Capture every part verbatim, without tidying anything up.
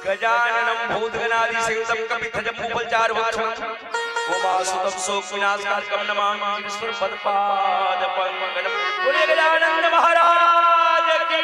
गजाननं भूतगणादिसेवितं कपित्थजम्बूफलचारुभक्षणं उमासुतं शोकविनाशकारकं नमामि विष्णुं पदपादपङ्कजम्। बोलिए गजानंद महाराज की।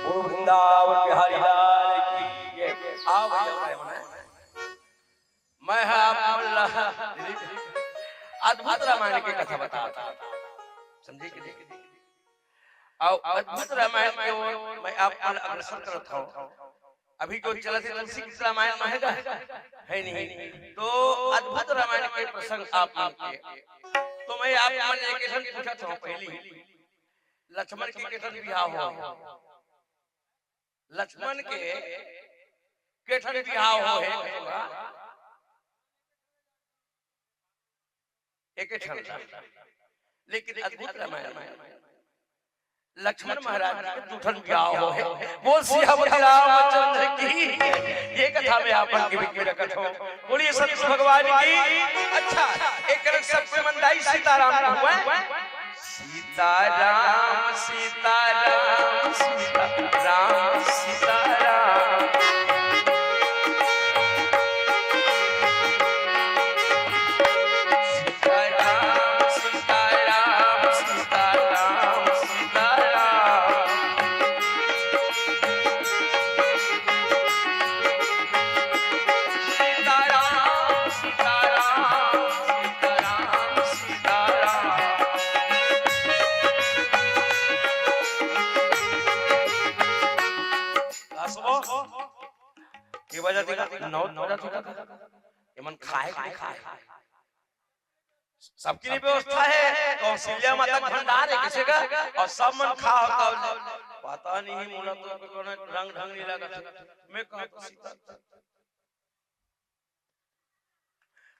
बोल वृंदावन बिहारी लाल की जय। आओ भैया, आओ भैया। मैं ह आप मन ला अद्भुत रामायण के कथा बतात हँव, समझे कि नहीं? अउ अद्भुत रामायण के ओर मैं आप मन ला अग्रसर करत हँव। अभी जो चलत हे तुलसी के रामायण में हे का? हे नहीं। तो अद्भुत रामायण के प्रसंग आप मन के, तो मैं आप मन ले एक ठन पूछत हँव पहली, लक्ष्मण के एक ठन बिहाव होय। लक्ष्मण के के ठन बिहाव होय हे? एक ठन। लेकिन अद्भुत रामायण में लक्ष्मण महाराज जी के दू ठन बिहाव होय हे। बोल सियावर रामचंद्र की। ये कथा मैं आप मन के बीच में रखत हँव। बोलिए सतगुरु भगवान की। अच्छा, एक करन सबके मन दाई सीताराम कहवय। सीताराम, सीताराम, सीताराम, सीताराम। सीताराम, सीताराम, सीताराम, सीताराम। सीताराम, सीताराम, सीताराम, सीताराम। का सुबो? के बजा दिखा? नौ बजा दिखा। एमन खाय के खाय। सबके लिए व्यवस्था हे, कौशल्या माता के भंडार हे किसी का, अउ सब मन खा होता हो। पता नहीं, मोला तो कोनो रंग ढंग नहीं लगा। मैं कहा तो सीता।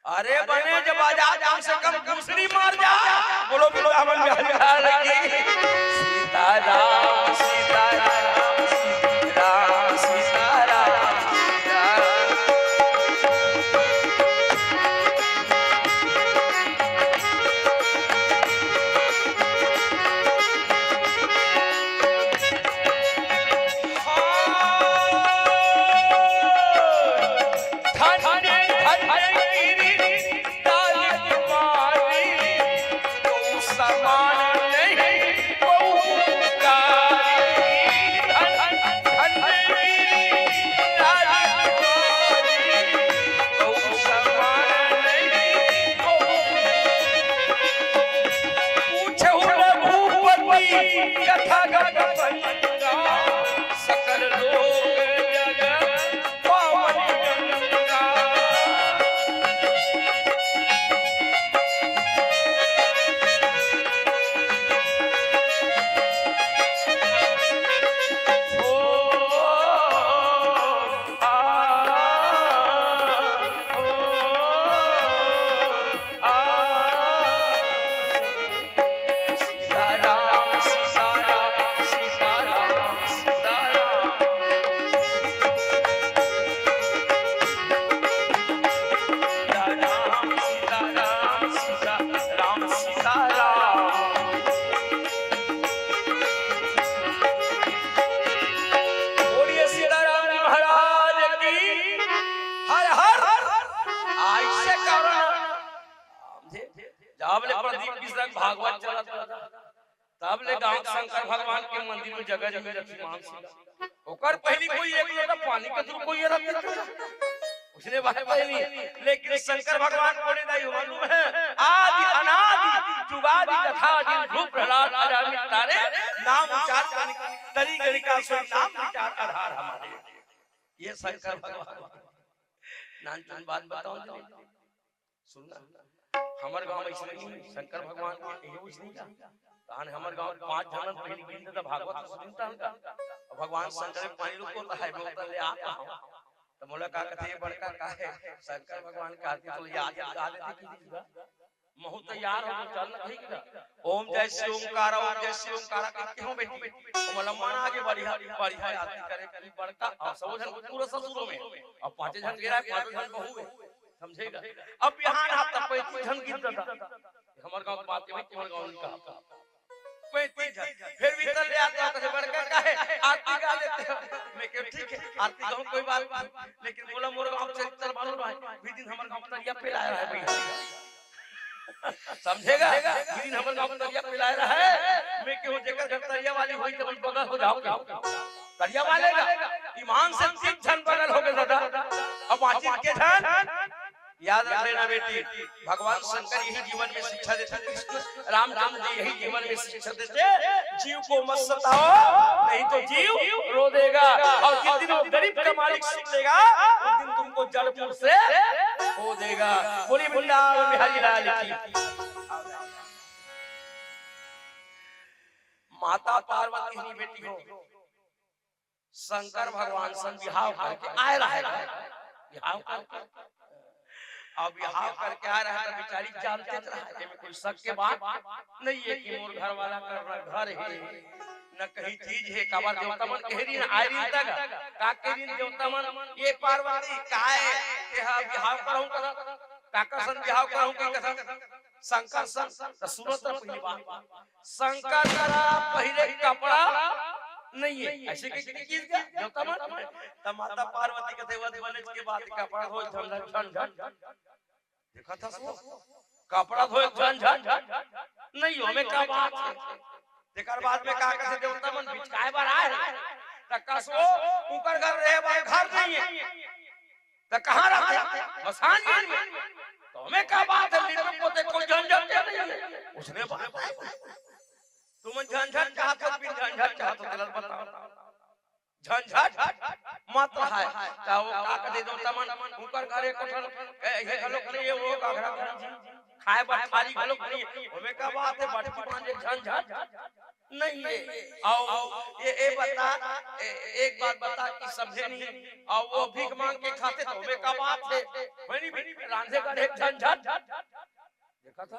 अरे बने जब आ जा, कम से कम दूसरी मार जा। बोलो वृंदावन बिहारी लाल की। सीताराम, सीताराम, सीताराम, सीताराम, सीताराम। पूछहु रघुपति कथा गगन गंगा, सकल लोक जग पावन गंगा। ओ, आ, ओ, आ। सीताराम, सीताराम, सीताराम, सीताराम। सीताराम, सीताराम, सीताराम, सीताराम। बोलिए सीताराम जी महाराज की। हर हर। ऐसे कारण जब ले प्रदीप मिश्रा के भागवत चलत रहा, तब ले गांव शंकर भगवान के मंदिर में जगह नहीं मिलत थी मान से। ओकर पहली कोई एक लोटा पानी के दूर कोई रहते थे। उसने बात पहली, लेकिन शंकर भगवान बोले दाई मालूम है, आदि अनादि जुगादि कथा जिन रूप प्रहलाद अजामिल तारे, नाम उच्चार तरी गणिका सो नाम विचार आधार हमारे। ये शंकर भगवान। नान चुन बात बताओ जरा। सुन ना, हमर गांव में इसने नहीं, शंकर भगवान के कहीं कुछ नहीं जा। तान हमर गांव पांच जनन पहले गिन देता भागवत सुनता हल्का। और भगवान शंकर में पानी रुको तो है बोलता ले आता हूँ। तो मोला का कहते ये बड़का का है, शंकर भगवान का आरती तो याद गा देते की दीजिएगा। महू तैयार हो चल न कही का। ओम जय श्री ओंकार, ओम जय श्री ओंकार के क्यों बेटी? ओम लम्बा आगे बढ़िया बढ़िया आरती करे की बड़का और सब जन पूरा ससुरों में। अब पांचे जन गिरा है, पांचों जन बहू है। समझेगा? अब यहाँ ना तब पैंतीस जन गिनता था। हमर गांव के बात है, हमर गांव का। पैंतीस जन। फिर भी तल ले आता था, बड़का का है, आरती गा लेते हैं। मैं कह, "ठीक है, आरती गाऊं, कोई बात नहीं।" लेकिन बोला, "मोर गांव चरित्र मालूम है, भी दिन हमर गांव तरिया पे आया है भैया।" समझेगा? लेकिन हमर गांव तरिया पिलाए रहा है। मैं कहूं जेकर घर तरिया वाली होई, तो बगल हो जाओ, कहो। तरिया वाले का ईमान से तीन झन बगल हो गए दादा। अब बांची के झन याद रख लेना बेटी, भगवान शंकर यही जीवन में शिक्षा देते, कृष्ण रामचंद्र जी यही जीवन में शिक्षा देते, जीव को मत सताओ, नहीं तो जीव रो देगा। और जिस दिन वो गरीब का मालिक सुन लेगा, उस दिन तुमको जड़ मूल से खो देगा। बोली वृंदावन बिहारी लाल की। माता पार्वती नहीं बेटी हो, शंकर भगवान संग बिहाव करके आए रहे, बिहाव करके, अब बिहाव करके आए रहे तो बेचारी जानते रहे, एमे कोई शक के बात नहीं है कि मोर घर वाला कर घर है, न कहीं चीज है। काबर देवता मन कह रही ना, आए रही तक का कह रही देवता मन, "ये पार्वती काय, ये हा बिहाव करहूं कदा, काकर सन बिहाव करहूं कहीं कदा, शंकर सन।" तो सुनो तो पहली बात, शंकर करा पहले कपड़ा नहीं है, ऐसे के की चीज का देवता मन। तो माता पार्वती कहते, "वध बने के बाद कपड़ा हो झन झन झन झन।" देखा था सो, कपड़ा धोए झन झन झन। नहीं, ओमे का बात है। तेकर बाद में का कहते देवता मन बिचकाए बर आए। त कसो, उकर घर रहे बर घर नहीं है। त कहाँ रहते? मसान में। तो ओमे का बात है, लीपे पोते कोई झंझट नहीं है। उसने बात है। तुम झंझट चाहत हो, बिन झंझट चाहत हो, तेला बताओ। झंझट मत रहाय। त वो का कथे देवता मन, उकर घरे कोठन, ए, हे घलोक नहीं है, वो घाघरा घलोक नहीं है, खाए बर थाली घलोक नहीं है। ओमे का बात है, बटकी मांजे झंझट। नहीं है। अउ ये, ये बता, ए, एक बात बता कि सभे नहीं, अउ वो भीख मांग के खाथे त ओमे का बात हे? होय नहीं भी, रांधे गढ़े झंझट। देखा था?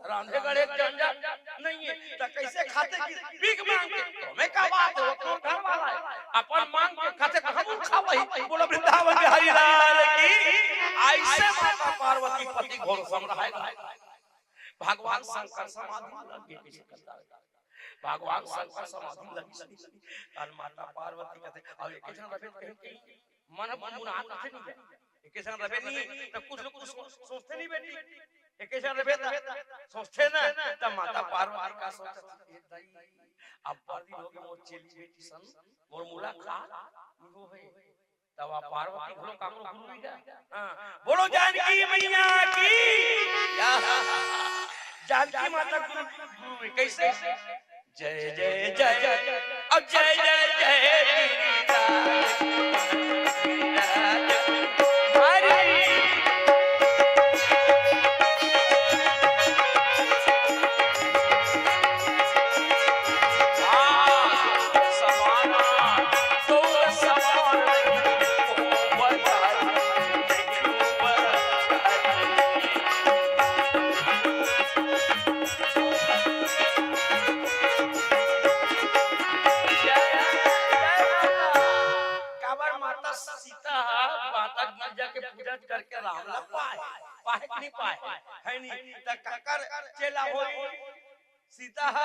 रांधे गढ़े झंझट नहीं है, त कैसे खाथे कि भीख मांग के? त ओमे का बात हे? वो तोर घर वाला हे, अपन मांग के खाथे त हम खावही। बोलो वृंदावन बिहारी लाल की। ऐसे माता पार्वती पति घोर सम रहे। भगवान शंकर समाधि में लग गए, कैसे करता है? भगवान शंकर समाधि में लग गए। अउ माता पार्वती कथे, अउ एक झन रबे कहीं कहीं मन मुनात कथे नहीं जा। एक झन रबे नहीं, त कुछ लोग कुछ सोच-, सोचथे नहीं बेटी। एक झन रबे त सोचथे ना, त माता पार्वती का सोचत हे, "ए दाई, अब्बड़ दिन हो गए मोर चेली बेटी सन, मोर मुलाकात नहीं होय।" तब आप पार्वती घलो काकरो गुरु ही का? हाँ, बोलो जानकी मैया की। या, जानकी माता गुरु, गुरु में कैसे? जय जय जय, अब जय जय जय गिरिराज। हरि। काबर माता सीता ह माता गिरजा के पूजा करके राम ला पाए, पाए कि नहीं पाए? है नहीं? त काकर चेला होई? सीता ह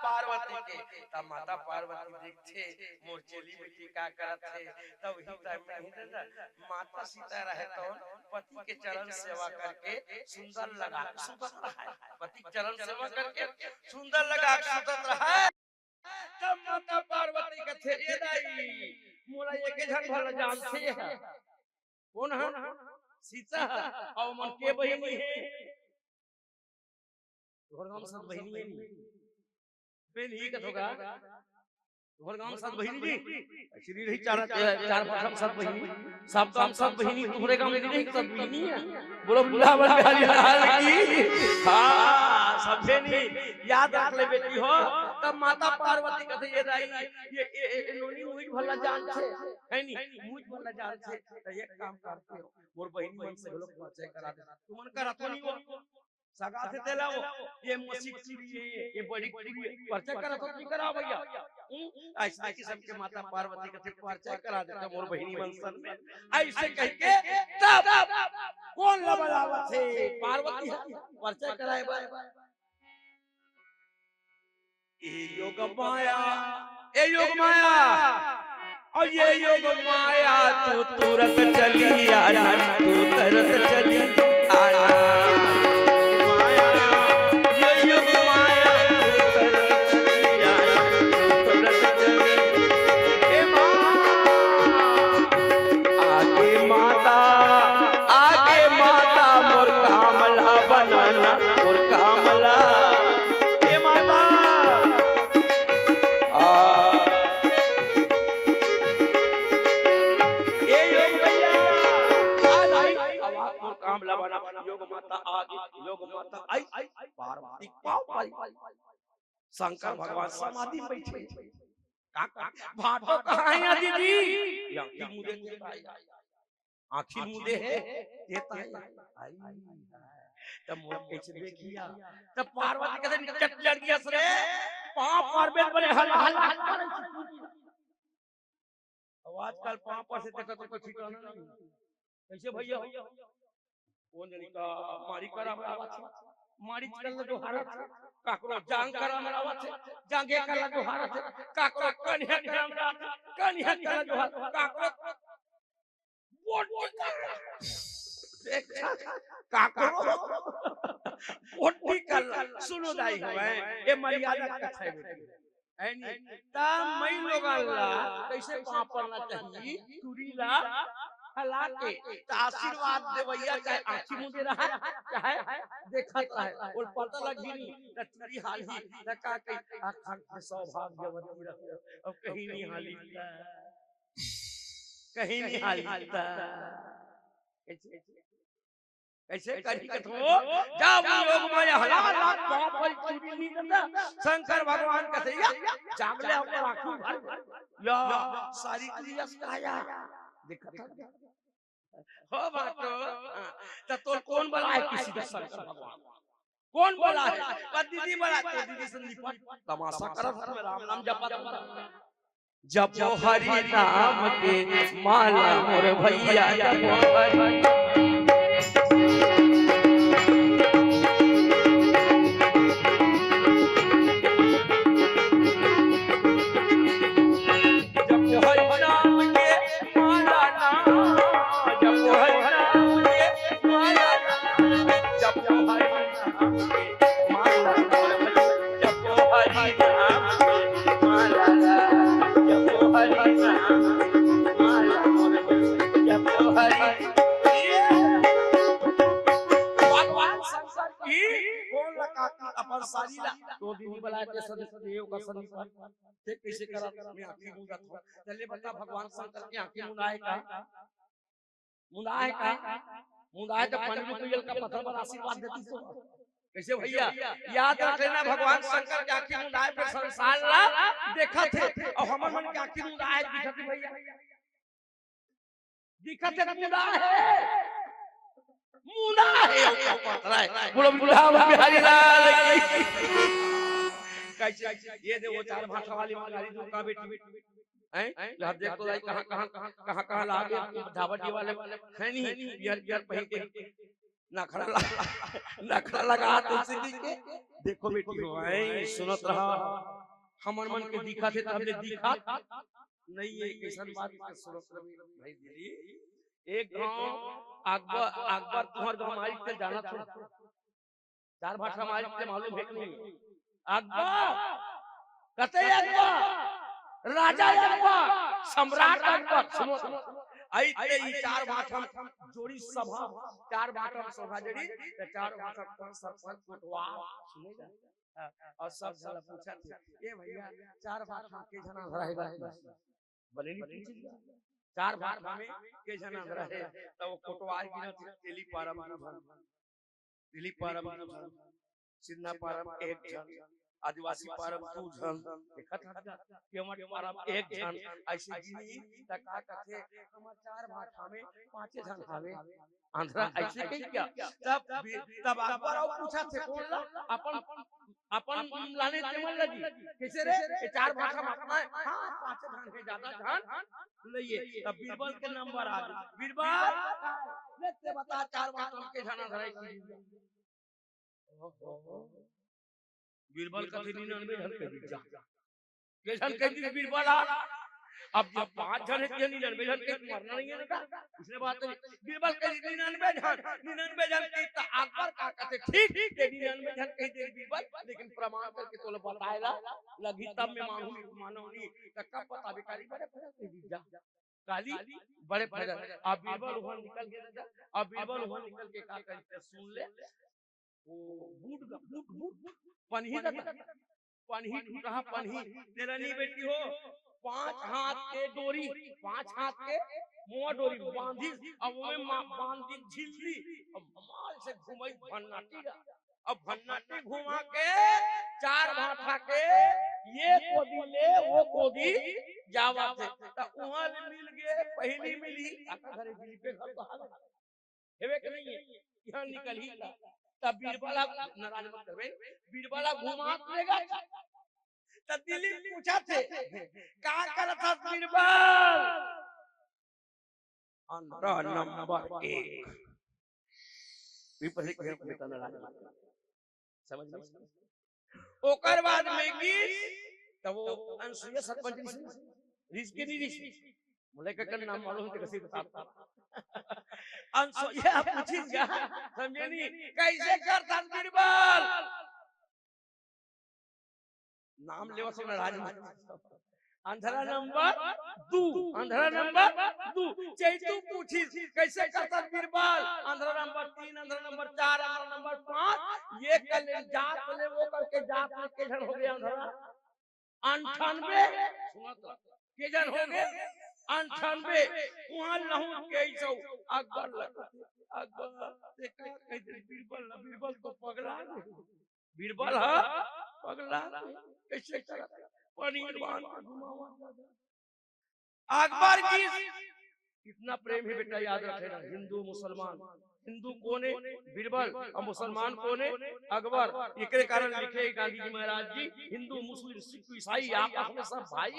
पार्वती के। त माता पार्वती देखथे, "मोर चेली बेटी का करत हे?" त वही टाइम में ही दादा, माता सीता रहे तो पति के चरण सेवा करके सुंदर लगा के सुतत रहे। पति के चरण सेवा करके सुंदर लगा के सुतत रहे। तब माता पार्वती कथे, "ए दाई, मोला एके झन भला जानथे ह।" कोन ह? सीता ह। अउ मन के बहिनी हे? तोहर गांव सत बहिनी हे नी? बहिनी ही कथो का? तोहर गांव सत बहिनी जी? Actually रही चार, चार पांच हम सत बहिनी। सब तो हम सत बहिनी, तोहरे गांव में नहीं सत बहिनी हे। बोलो वृंदावन बिहारी लाल की। हाँ, सभे नहीं याद रख ले बेटी हो। तब माता पार्वती कथे, "ए दाई, ये, ये, ये नोनी मुझ भला जानथे, है नी? मुझ भला जानथे।" त एक काम करते हो, मोर बहिनी मन से घलो परिचय करा दे। तुमन करा तो नहीं हो, सगा थे तेला हो, ये मसीह टुरी हे, ये बड़ी टुरी हे, परिचय करा तो नहीं करा भैया। हम्म? ऐसे किसम के माता पार्वती कथे परिचय करा देते मोर बहिनी मन सन में। ऐसे कह के तब कोन ला बलावत हे? पार्वती ह परिचय कराए बर। ए योग माया, ए योग माया, अउ ए योग माया, तू तुरत चली आना, तू तुरत चली आना। माया, ए योग माया, तू तुरत चली आना, तू तुरत चली। ए माँ, आगे माता, आगे माता, मोर काम ला बनाना, मोर काम ला। ए माता, आ, ए योग भैया, आ दाई, अब आप मोर काम ला बना। योग माता आगे, योग माता आई, पार्वती पाँव परी। शंकर भगवान समाधि में बैठे। का, का, भाटो कहाँ हे दीदी? ये आँखी मुदे देता है। आँखी मुदे हे, देता है। आई, तब मोर कैसे देखिया? तब पार्वती कथे, "चट लड़ गया रे, पाँव परबे बने हल, हल, हल, हल।" अब आजकल पाँव पर से देखा तो कोई ठिकाना नहीं। कैसे भैया? वो जनी का मारी करा मरावत हे, मारी करा जोहारत हे, काकरो जांग करा मरावत हे, जांगे करा जोहारत हे, काकरो कन्या करा मरावत हे, कन्या करा जोहारत हे, काकरो बोटी करा। देख, काकरो बोटी करा। सुनो दाई हो, ए मर्यादा कथे बेटी। है नी? त मई लोगन ला कैसे पाँव परना चाहिए? टुरी ला हला के। त आशीर्वाद देवैया चाहे आँखी मुदे रहा, चाहे देखत रहे, ओला पता लगही नहीं, त टुरी हालही, त का कही, "अखंड सौभाग्यवती रहो।" अब कहीं नहीं हाली त, कहीं नहीं हाली त। कैसे? कइसे करही कथों? जब योग में हला लाख पाँव परी चूड़ी नी देता, शंकर भगवान कथे, "या, जाग ले, ऊपर आँखी उघार ले।" या, सारी दुनिया से आया। देखत हस? हो बाटो, हाँ, त तोर कोन बलाय हे किसी का शंकर भगवान? कोन बलाय हे? पर दीदी बलाय हे, तो दीदी से निपट, तमाशा करत हस, मैं राम नाम जपत हँव। जपो हरि नाम के माला मोर भैया, जपो हरि। जपो हरि नाम के माला ना, जपो हरि नाम के माला ना, जपो हरि नाम के माला ना, जपो हरि नाम के माला ना, जपो हरि नाम के माला ना, जपो हरि। ये भगवान शंकर की कोन लगा अपन सारी ला तो दीदी बलाय हे सदस्य देव का सन्निपट। ते कइसे करत? मैं आँखी मूंदत हँव। त ले बता, भगवान शंकर के आँखी मूंदाय हे का? मूंदाय हे का? मूंदाय हे त पाँच रुपया का पत्थर पर आशीर्वाद देतिस तो। कइसे भैया? याद रख लेना, भगवान शंकर के आँखी मूंदाय हे, संसार ला देखत हे, अउ हमर मन के आँखी मूंदाय हे, दिखत हे भैया। दिखत हे, मूंदा हे, मूंदा हे, अउ का पत्थर हे? बोलो, बुढ़ा बिहारी लाल की। कइसे? ये दे, वो चार भाठा वाली मंगारी दुर्गा बेटी, हैं? ला देख तो दाई, कहाँ, कहाँ, कहाँ, कहाँ ला गे? धाबा डी वाले, वाले, हे नहीं, पियर, पियर पहिर के। नखरा लगा, नखरा लगा तुलसी जी के। देखो बेटी हो, हैं, सुनत रहा। हमर मन के दिखत हे, त हमने दिखत नहीं हे, कइसन बात के सुनत रहे भाई दीदी। एक घांव अकबर, अकबर तुँहर घांव मालिक के जानत हो। चार भाठा मालिक के मालूम हे कि नहीं? अकबर, कते अकबर, राजा अकबर, सम्राट अकबर, सुनो, सुनो। अइसे ही चार भाठा म जोड़ी सभा, चार भाठा म सभा जोड़ी, त चार भाठा म सरपंच कोटवार, सुनेगा? हाँ, अउ सब झन पूछत हे, "ए भैया, चार भाठा म के झन आंधरा हे गा?" बने नहीं पूछिस गा। चार भाठा म के झन आंधरा हे, त वो कोटवार गिनत हे, तेली पारा म दू झन, तेली पारा म दू झन, सिन्हा पारा म एक झन, आदिवासी पारा म दू झन, देखत हस गा, केवट पारा म एक झन, अइसे गिनी, त का कथे, हमर चार भाठा म पाँचे झन हावे। आंधरा अइसे कहि क्या? तब भी, तब अकबर अउ पूछत हे कोन ला? अपन, अपन लाने तेमन लगी। कइसे रे? ये चार भाठा म अतना हे? हाँ, पाँचे झन हे, जादा झन नइ हे। तब बीरबल के नंबर आ गे। बीरबल, ले ते बता, चार भाठा म के झन आंधरा हे? ओहो। बीरबल कथे निन्यानवे झन कहि दिस जा। के झन कहि दिस बीरबल हा? अब जब पाँच झन हे, त निन्यानवे झन कहि दिस, मरना नहीं हे ना। इसने बात नहीं। बीरबल कहि दिस निन्यानवे झन, निन्यानवे झन कहि दिस, त अकबर का कथे, "ठीक, ठीक, ते निन्यानवे झन कहि दिस बीरबल, लेकिन प्रमाण करके तोला बताय ला लगही, तब मैं मानहूँ, मानहूँ नहीं।" त कब बताबे? काली बड़े फजर कहि दिस जा। काली बड़े फजर। अब बीरबल उहाँ निकल गे, अब बीरबल उहाँ निकल के का कहिथे, सुन ले, वो बूट गा, बूट, बूट, बूट, पनही गा, पनही टूटा, पनही। तेला नहीं बेटी हो, पाँच हाथ के डोरी, पाँच हाथ के मोआ डोरी बांधिस, अब ओमे मा-, बांधिस झिल्ली, अब माल से घुमाइस भन्नाटी गा। अब भन्नाटी घुमा के चार भाठा के ये कोती ले वो कोती जावत हे। त उहाँ ले मिल गे, पहिली मिली, काका घरे दिलीप के घर तो हावे। हेवे के नहीं हे, इहाँ निकलही त। तब बीरबल ह नाराज मत करबे, बीरबल ह घुमात ले गा। त दिलीप पूछत हे, "का करत हस बीरबल?" आंधरा नंबर एक। विपरीत के बेटा नाराज मत कर। समझ में? ओकर बाद में गिस, त वो अनसुईया सरपंच रिहिस, रिहिस के नहीं रिहिस? मोला एकर नाम मालूम हे, त कइसे बतात हँव। अनसुईया पूछिस गा, समझे नहीं? "कइसे करथस बीरबल?" नाम लेवत हे नाराज मत। आंधरा नंबर दू, आंधरा नंबर दू। चैतू पूछिस, "कइसे करथस बीरबल?" आंधरा नंबर तीन, आंधरा नंबर चार, आंधरा नंबर पाँच, ये कर ले, जात ले, वो करके जात ले, के झन हो गे आंधरा? अंठानवे। सुना तो, के झन हो गे? अंठानवे। उहाँ लहूँ के सौ, अकबर लग। अकबर, देखा कहि दे बीरबल ला, बीरबल तो पगला गे। बीरबल ह पगला गे। कइसे करत हे? पनीर बांध के घुमावत हे। अकबर की इतना प्रेम हे बेटा, याद रखे ना, हिंदू मुसलमान, हिंदू कोन हे? बीरबल, अउ मुसलमान कोन हे? अकबर। एकरे कारण लिखे गांधी जी महाराज जी, हिंदू, मुस्लिम, सिख, ईसाई आपस में सब भाई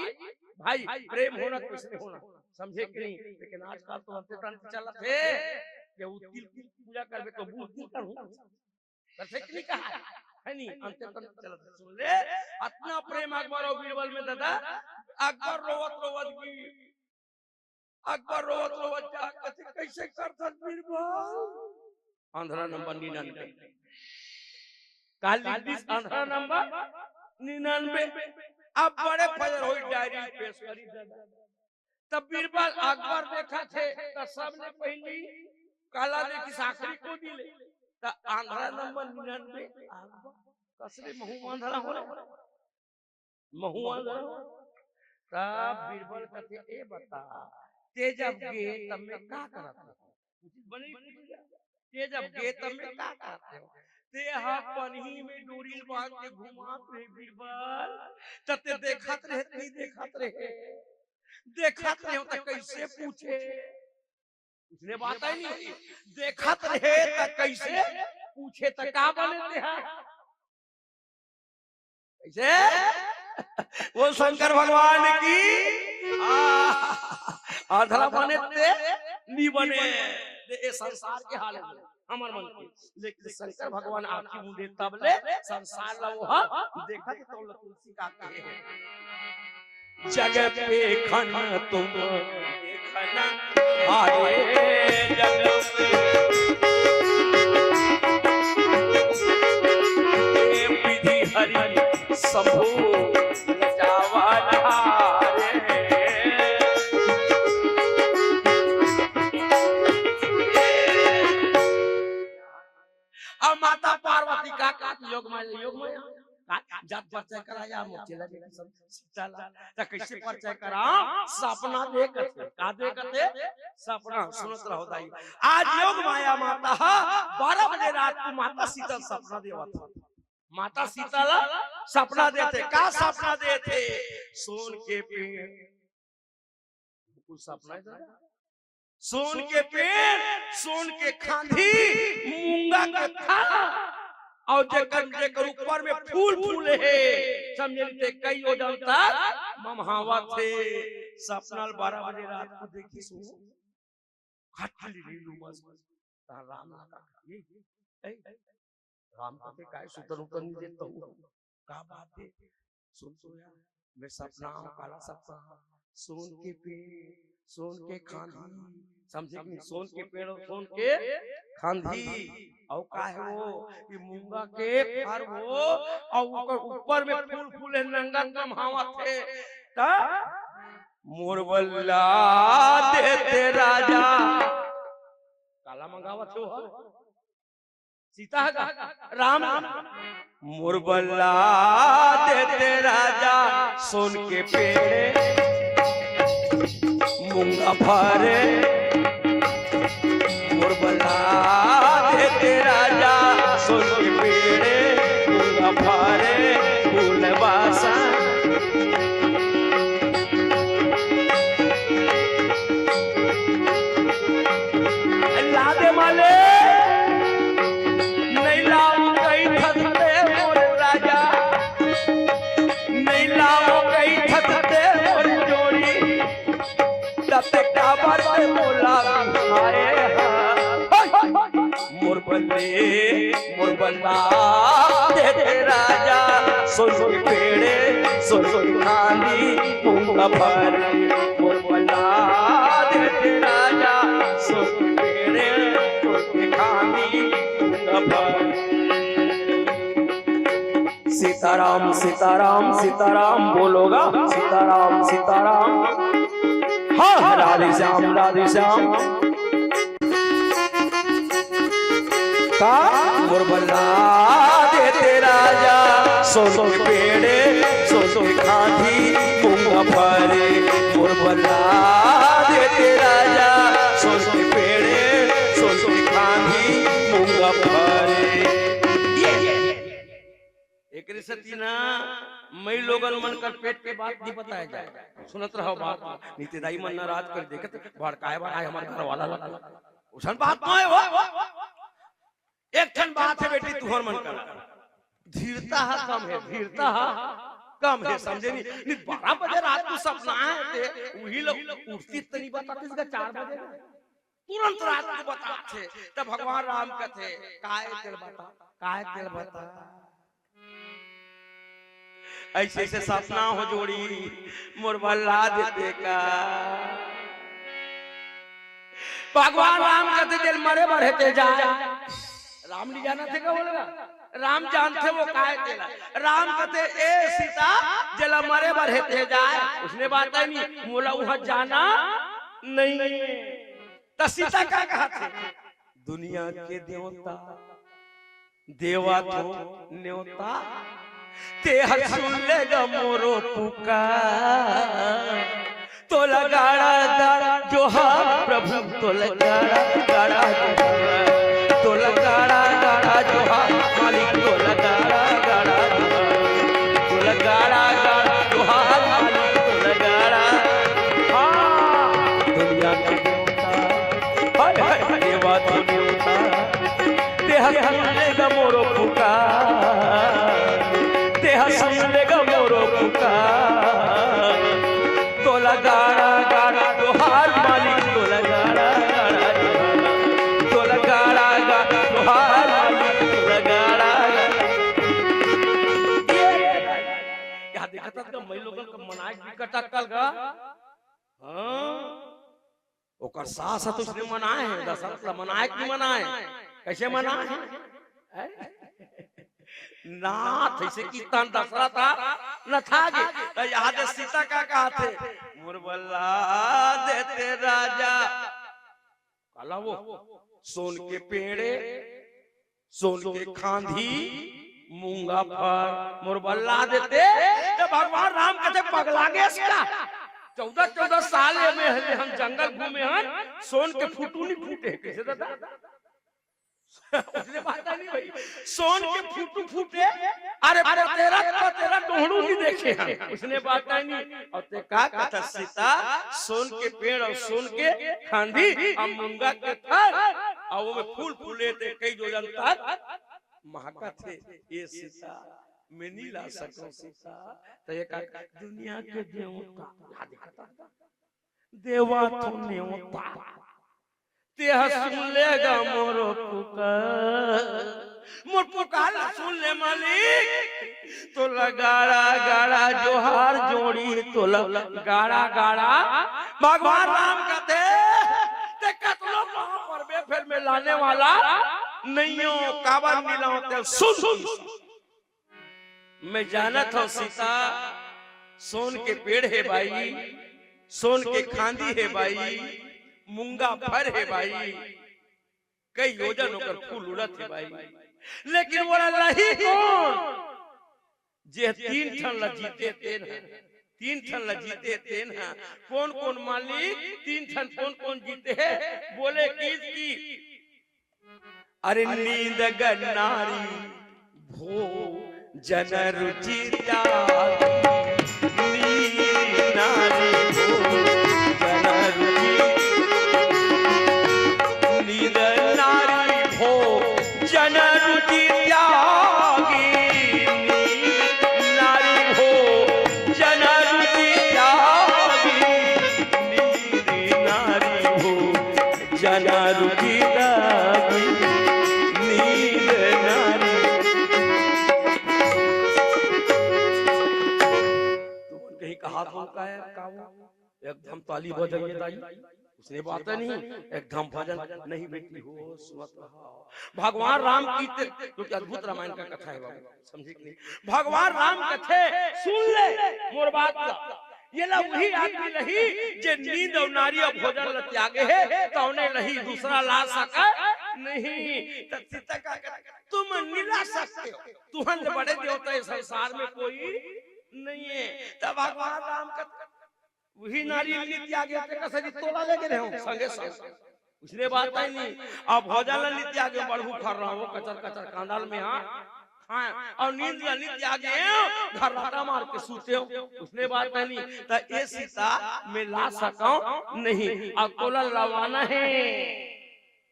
भाई, प्रेम होना, कुछ नहीं होना, समझे कि नहीं? लेकिन आजकल तो अंते तंते चलत हे, ये वो तिल की पूजा करबे तो बूझ नहीं करूँ। करथे कि नहीं कहा है? है नहीं, अंते तंते चलत हे। सुन ले, अतना प्रेम अकबर अउ बीरबल में दादा, अकबर रोवत रोवत की, अकबर रोवत रोवत जा कथे, कइसे करथस बीरबल? आंध्रा नंबर निन्यानवे। का लिख दिस आंध्रा नंबर निन्यानवे। अब बड़े फजर होई डायरी पेश करी दादा। तब बीरबल अकबर देखत हे, त सबले पहिली काला देखिस आखिरी कोती ले। त आंध्रा नंबर निन्यानवे अकबर, कस रे महूं आंध्रा हो रे? महूं आंध्रा हो। तब बीरबल कथे, ए बता, ते जब गे तब में का करत रहे? उचित बने ही पूछ लिया। ते जब गे तब में का करत रहे? ते हा पनही में डोरी बांध के घुमात रहे बीरबल, त ते देखत रहे, नहीं देखत रहे? देखत रहे हो त कइसे पूछे? उसने बात ही नहीं। देखत रहे त कइसे पूछे, त का बने ते हा? कइसे? वो शंकर भगवान की आ, आंध्रा बने ते नी बने। दे, ए संसार के हाल हे हमर मन के। लेकिन शंकर भगवान आंखी मूंदे तब ले संसार ला वो ह देखत हे। तो तुलसी का कहे हे, जग पेखन तुम देखन हारे, जग पे विधि हरि शंभु जावन हारे। अब माता पार्वती का का योग माया, योग माया का, का जात परिचय कराया, मोचे लगे सब सीता ला। त कइसे परिचय करा? सपना देखत हे। का देखत हे? सपना। सुनत रहो दाई। आज योग माया माता ह बारह बजे रात को माता सीता सपना देवत हे। माता सीता ला सपना देथे। का सपना देथे? सोन के पेड़। कुछ सपना हे दादा? सोन के पेड़, सोन के खांधी, मूंगा के फर, अउ जेकर, जेकर ऊपर में फूल फूले हे, समझे ते कई ओजन तक ममहावत हे। सपना ल बारह बजे रात को देखिस हो, हट ले रे लूमस। तहाँ राम लगा, ए, ए, राम कथे, काय सुतन उतन नहीं देता हूँ? का बात हे? सुन तो यार, मैं सपना हूँ, काला सपना हूँ। सोन के पेड़, सोन के खांधी, समझे कि नहीं? सोन के पेड़ अउ सोन के खांधी, अउ का हे वो? ये मूंगा के फर हो, अउ ओकर ऊपर में फूल फूले, नंगा ममहावत हे। त मोर बल्ला देते राजा। काला मंगावत हो? सीता ह का? राम। मोर बल्ला देते राजा सोन के पेड़, मूंगा फरे। मोर बल्ला देते राजा सोन के पेड़, मूंगा फरे, फूल बासा। ला दे माले, नहीं लाओ कहीं थकते मोर राजा, नहीं लाओ कहीं थकते मोर जोड़ी, तब तक काबर से बोला हाय हा। मोर बल्ले, मोर बल्ला देते राजा, सोन के पेड़े, सोन के खानी, मूंगा फरे। मोर बल्ला देते राजा, सोन के पेड़े, सोन के खानी, मूंगा फरे। सीताराम, सीताराम, सीताराम बोलोगा, सीताराम, सीताराम। हाँ, राधे श्याम, राधे श्याम। का? मोर बल्ला देते राजा, सोन के पेड़े, सोन के खांधी, मूंगा फरे। मोर बल्ला देते राजा, सोन के पेड़े, सोन के खांधी। एकरे सेती ना, मई लोगन मन कर पेट के बात नहीं बताया जाए। सुनत रहो बात, नित्य दाई मन नाराज कर देखे त भड़काए बर आए हमर घर वाला ला। उसन बात नहीं हो। एक ठन बात है बेटी, तुहर मन कर धीरता हा कम है, धीरता हा कम है, समझे नहीं? नहीं, बारह बजे रात को सपना है ते, वही लोग उठती त नहीं बतातीस का चार बजे। तुरंत रात को बताथे। तब भगवान राम कथे, "काय तेल बता, काय तेल बता।" ऐसे ऐसे सपना हो जोड़ी, मोर बल्ला देते का। भगवान राम कथे, "जेल मरे बर हे ते जा।" राम नहीं जाना थे का बोलेगा? राम जानथे वो काय तेला। राम कथे, "ए सीता, जेला मरे बर हे ते जाए।" उसने बात है नहीं, मोला वहां जाना नहीं। त सीता का कहा थे? दुनिया के देवता, देवा तो न्योता, ते हर सुन लेगा मोरो पुकार। तोला गाड़ा गाड़ा जोहार प्रभु, तोला गाड़ा गाड़ा जोहार, तोला गाड़ा गाड़ा जोहार मालिक, तोला गाड़ा गाड़ा जोहार, तोला गाड़ा गाड़ा जोहार मालिक, तोला गाड़ा। हाँ, दुनिया के देवता, हाय हाय, देवा तो देवता, तेहा सुन लेगा मोरो पुकार, तेहा सुन लेगा मोरो पुकार। तोला गाड़ा गाड़ा जोहार मालिक, तोला गाड़ा गाड़ा जोहार, तोला गाड़ा गाड़ा जोहार मालिक, तोला गाड़ा गाड़ा। ये क्या देखत हस का, मई लोगन का मनाए के बिकट अक्कल का? हाँ, ओकर सास ह तो उसने मनाए है, दशरथ ला मनाए कि मनाए? कैसे मनाए? हैं? नाथ ऐसे कितन दशरथ हा न था गे। त याद है सीता का कहा थे, "मोर बल्ला देते राजा।" काला वो सोन के पेड़े, सोन के खांधी, मूंगा फर, मोर बल्ला देते। त भगवान राम कथे, "पगला गेस का? चौदह चौदह साल ये में हले हम जंगल घूमे हन, सोन के फुटू नहीं फूटे।" कैसे दादा? उसने बात नहीं भाई, सोन के फुटू फूटे, अरे, अरे, तेरा, तेरा डोहड़ू नहीं देखे हन। उसने बात नहीं। और ते का कथा सीता, सोन के पेड़ और सोन के खांधी और मूंगा के फर, और वो में फूल फूले ते कई जोजन तक महकत हे। ये सीता, मैं नहीं ला सकूं सीता। तो ये का दुनिया के देवता, ला देखता, देवा तो नेवता, तेहा सुन लेगा मोरो पुकार, मोर पुकार ला सुन ले मालिक। तोला गाड़ा गाड़ा जोहार जोड़ी, तोला गाड़ा गाड़ा। भगवान राम कथे, ते कतनो पाँव परबे, फेर मैं लाने वाला नहीं हो। काबर नहीं लाओ ते सुन। मैं जानत हूं सीता, सोन के पेड़ हे भाई, सोन के खांदी हे भाई, मूंगा फर हे भाई, कई योजन ओकर फूल उड़त हे भाई, लेकिन ओला लही कोन? जे तीन ठन ला जीते तेन ह, तीन ठन ला जीते तेन ह। कोन कोन मालिक, तीन ठन कोन कोन जीते हे? बोले किस की, अरे नींद ग नारी भोजन रुचि त्यागी, नींद नारी भोजन रुचि, नींद नारी भोजन रुचि त्यागी, नींद नारी भोजन रुचि त्यागी, नींद नारी भो जना रुचि लागी, नींद नारी। तुमन कहीं कहा तो का है, का वो? एकदम ताली बजाइए दाई। उसने बात नहीं, एकदम भजन नहीं बेटी हो, सुनत रहो। भगवान राम की ते-, क्योंकि अद्भुत रामायण का कथा है बाबू, समझे कि नहीं? भगवान राम कथे, सुन ले मोर बात ला। ये ला वही आदमी लही, जे नींद अउ नारी अउ भोजन ला त्यागे हे, तौने लही, दूसरा ला सका नहीं। त सीता का कथे, तुम नहीं ला सकते हो, तुहन ले बड़े देवता इस संसार में कोई नहीं है। तब भगवान राम कथे, वही नारी नहीं त्यागे, ते कसे जी तोला लेके रहे हो, संगे संग। उसने बात है नहीं। अब भोजन ला नित्य आगे बढ़ू खर रहा हो, कचर कचर कांदाल में हाँ खाए, और नींद ला नित्य आगे घर राटा मार के सूते हो, उसने बात है नहीं। तो ये सीता मैं ला सकूं नहीं, और तोला लवाना है,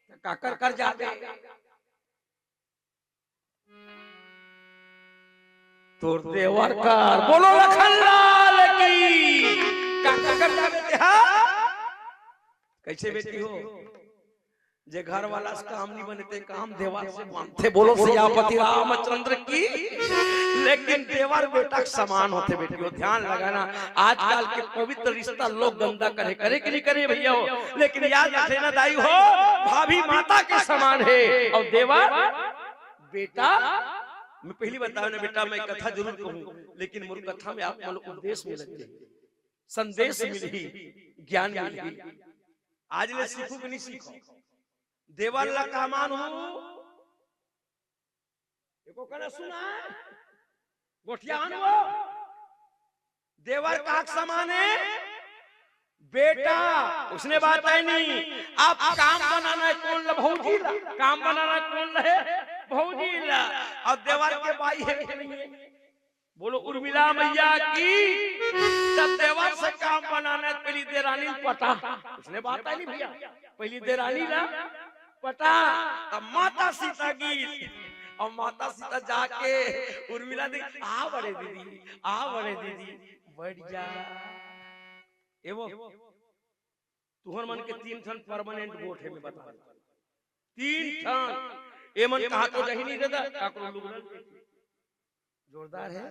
तो काकर कर जाते। तोर देवर कर, बोलो लखन लाल की। का, का कर जाबे ते, हाँ? कैसे बेटी हो? जे घर वाला से काम नहीं बने, ते काम देवर से बनथे। बोलो सियापति रामचंद्र की। लेकिन देवर बेटा के समान होथे बेटी हो, ध्यान लगाना। आजकल के पवित्र रिश्ता लोग गंदा करे, करे कि नहीं करे भैया हो? लेकिन याद रख लेना दाई हो, भाभी माता के समान है और देवर बेटा। मैं पहली बताओ ना बेटा, मैं कथा जरूर कहूँ, लेकिन मोर कथा में आप मन उपदेश मिलही, संदेश मिलही, ज्ञान मिलही। आज ले सीखो कि नहीं सीखो? देवर ला का मान हो? एको कना सुना है? गोठियान हो? देवर का समान है बेटा। उसने बात है नहीं। आप काम बनाना है कौन ला? भौजी ला। काम बनाना है कौन ला? है भौजी ला। और देवर के बाई है कि नहीं है? बोलो उर्मिला मैया की। तब देवर से काम बनाना है, पहली देरानी पटा। उसने बात है नहीं भैया, पहली देरानी ला पटा। तब माता सीता गीत, और माता सीता जाके उर्मिला दी, आ बड़े दीदी, आ बड़े दीदी, बैठ जा। ए वो, तुहर मन के तीन ठन परमानेंट गोठ हे, मैं बता दूं। तीन ठन। ए मन कहा तो जही नहीं देता, काकरो लुगरा ल देखी। जोरदार है।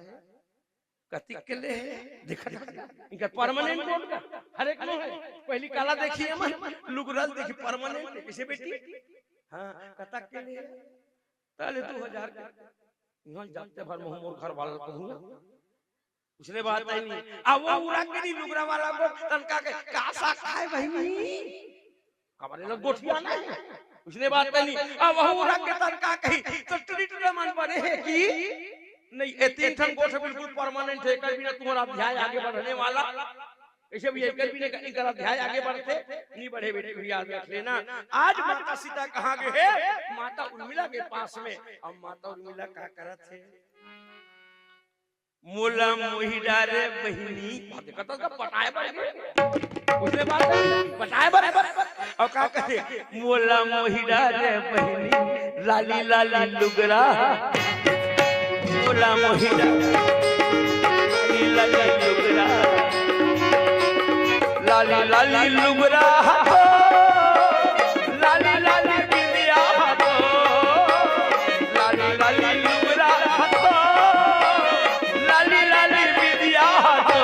कतिक के ले है, देखा था। इनका परमानेंट गोठ का, हर एक में है। पहली काला देखी हमन, लुगरा ल देखी परमानेंट, इसे बेटी? हाँ, कतक के ले है? ताले दो हजार के। इहाँ जाते भर में मोर घर वाला कहूँगा। उसने बात है नहीं। अब वो उड़ा के नहीं लुगरा वाला को तनका के, "का सा खाए बहिनी?" कमरे लोग गोठिया नहीं। उसने बात है नहीं। अब वो उड़ा के तनका कही, "तो टुरी टुरा मन बने है कि?" नहीं, ये तीन ठन गोठ बिल्कुल परमानेंट है, कभी ना तुम्हारा अध्याय आगे बढ़ने वाला। ऐसे भी एक भी नहीं, इनका अध्याय आगे बढ़ते, नहीं बढ़े बेटी, भी याद रख लेना। आज माता सीता कहाँ गए है? माता उर्मिला के पास में। अब माता उर्मिला का करत है? मोला मोहि डारे बहिनी। बात देखा था, उसका पटाए बर गए। उसने बात कही, पटाए बर, बर, बर। और का कहे? मोला मोहि डारे बहिनी, लाली लाली लुगरा। मोला मोहि डारे, लाली लाली लुगरा। लाली लाली लुगरा हाथो, लाली लाली बिंदिया हाथो, लाली लाली लुगरा हाथो, लाली लाली बिंदिया हाथो।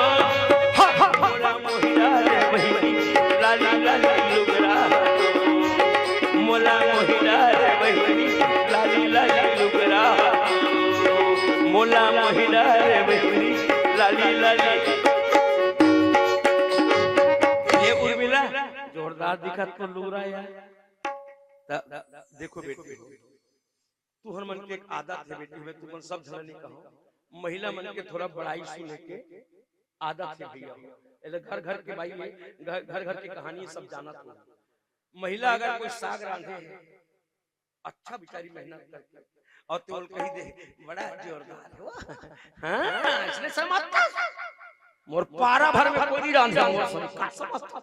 हा, हा, मोला मोहि डारे बहिनी, लाली लाली लुगरा हाथो। मोला मोहि डारे बहिनी, लाली लाली लुगरा हाथो। मोला मोहि डारे बहिनी, लाली लाली। ये उर्मिला, जोरदार दिखत तो लुगरा यार। त, देखो बेटी हो, तुहर मन के एक आदत है बेटी, मैं तुमन सब झन नहीं कहूँ, महिला मन के थोड़ा बड़ाई सुने के आदत है भैया। एले घर घर के बाई है, घर, घर घर के कहानी सब जानत हो। महिला अगर कोई साग रांधे है, अच्छा बेचारी मेहनत करके, और तेल कही दे, "बड़ा जोरदार हो।" हाँ, इसने समझता, मोर पारा भर में कोई नहीं रांधे, मोर सब का समझता।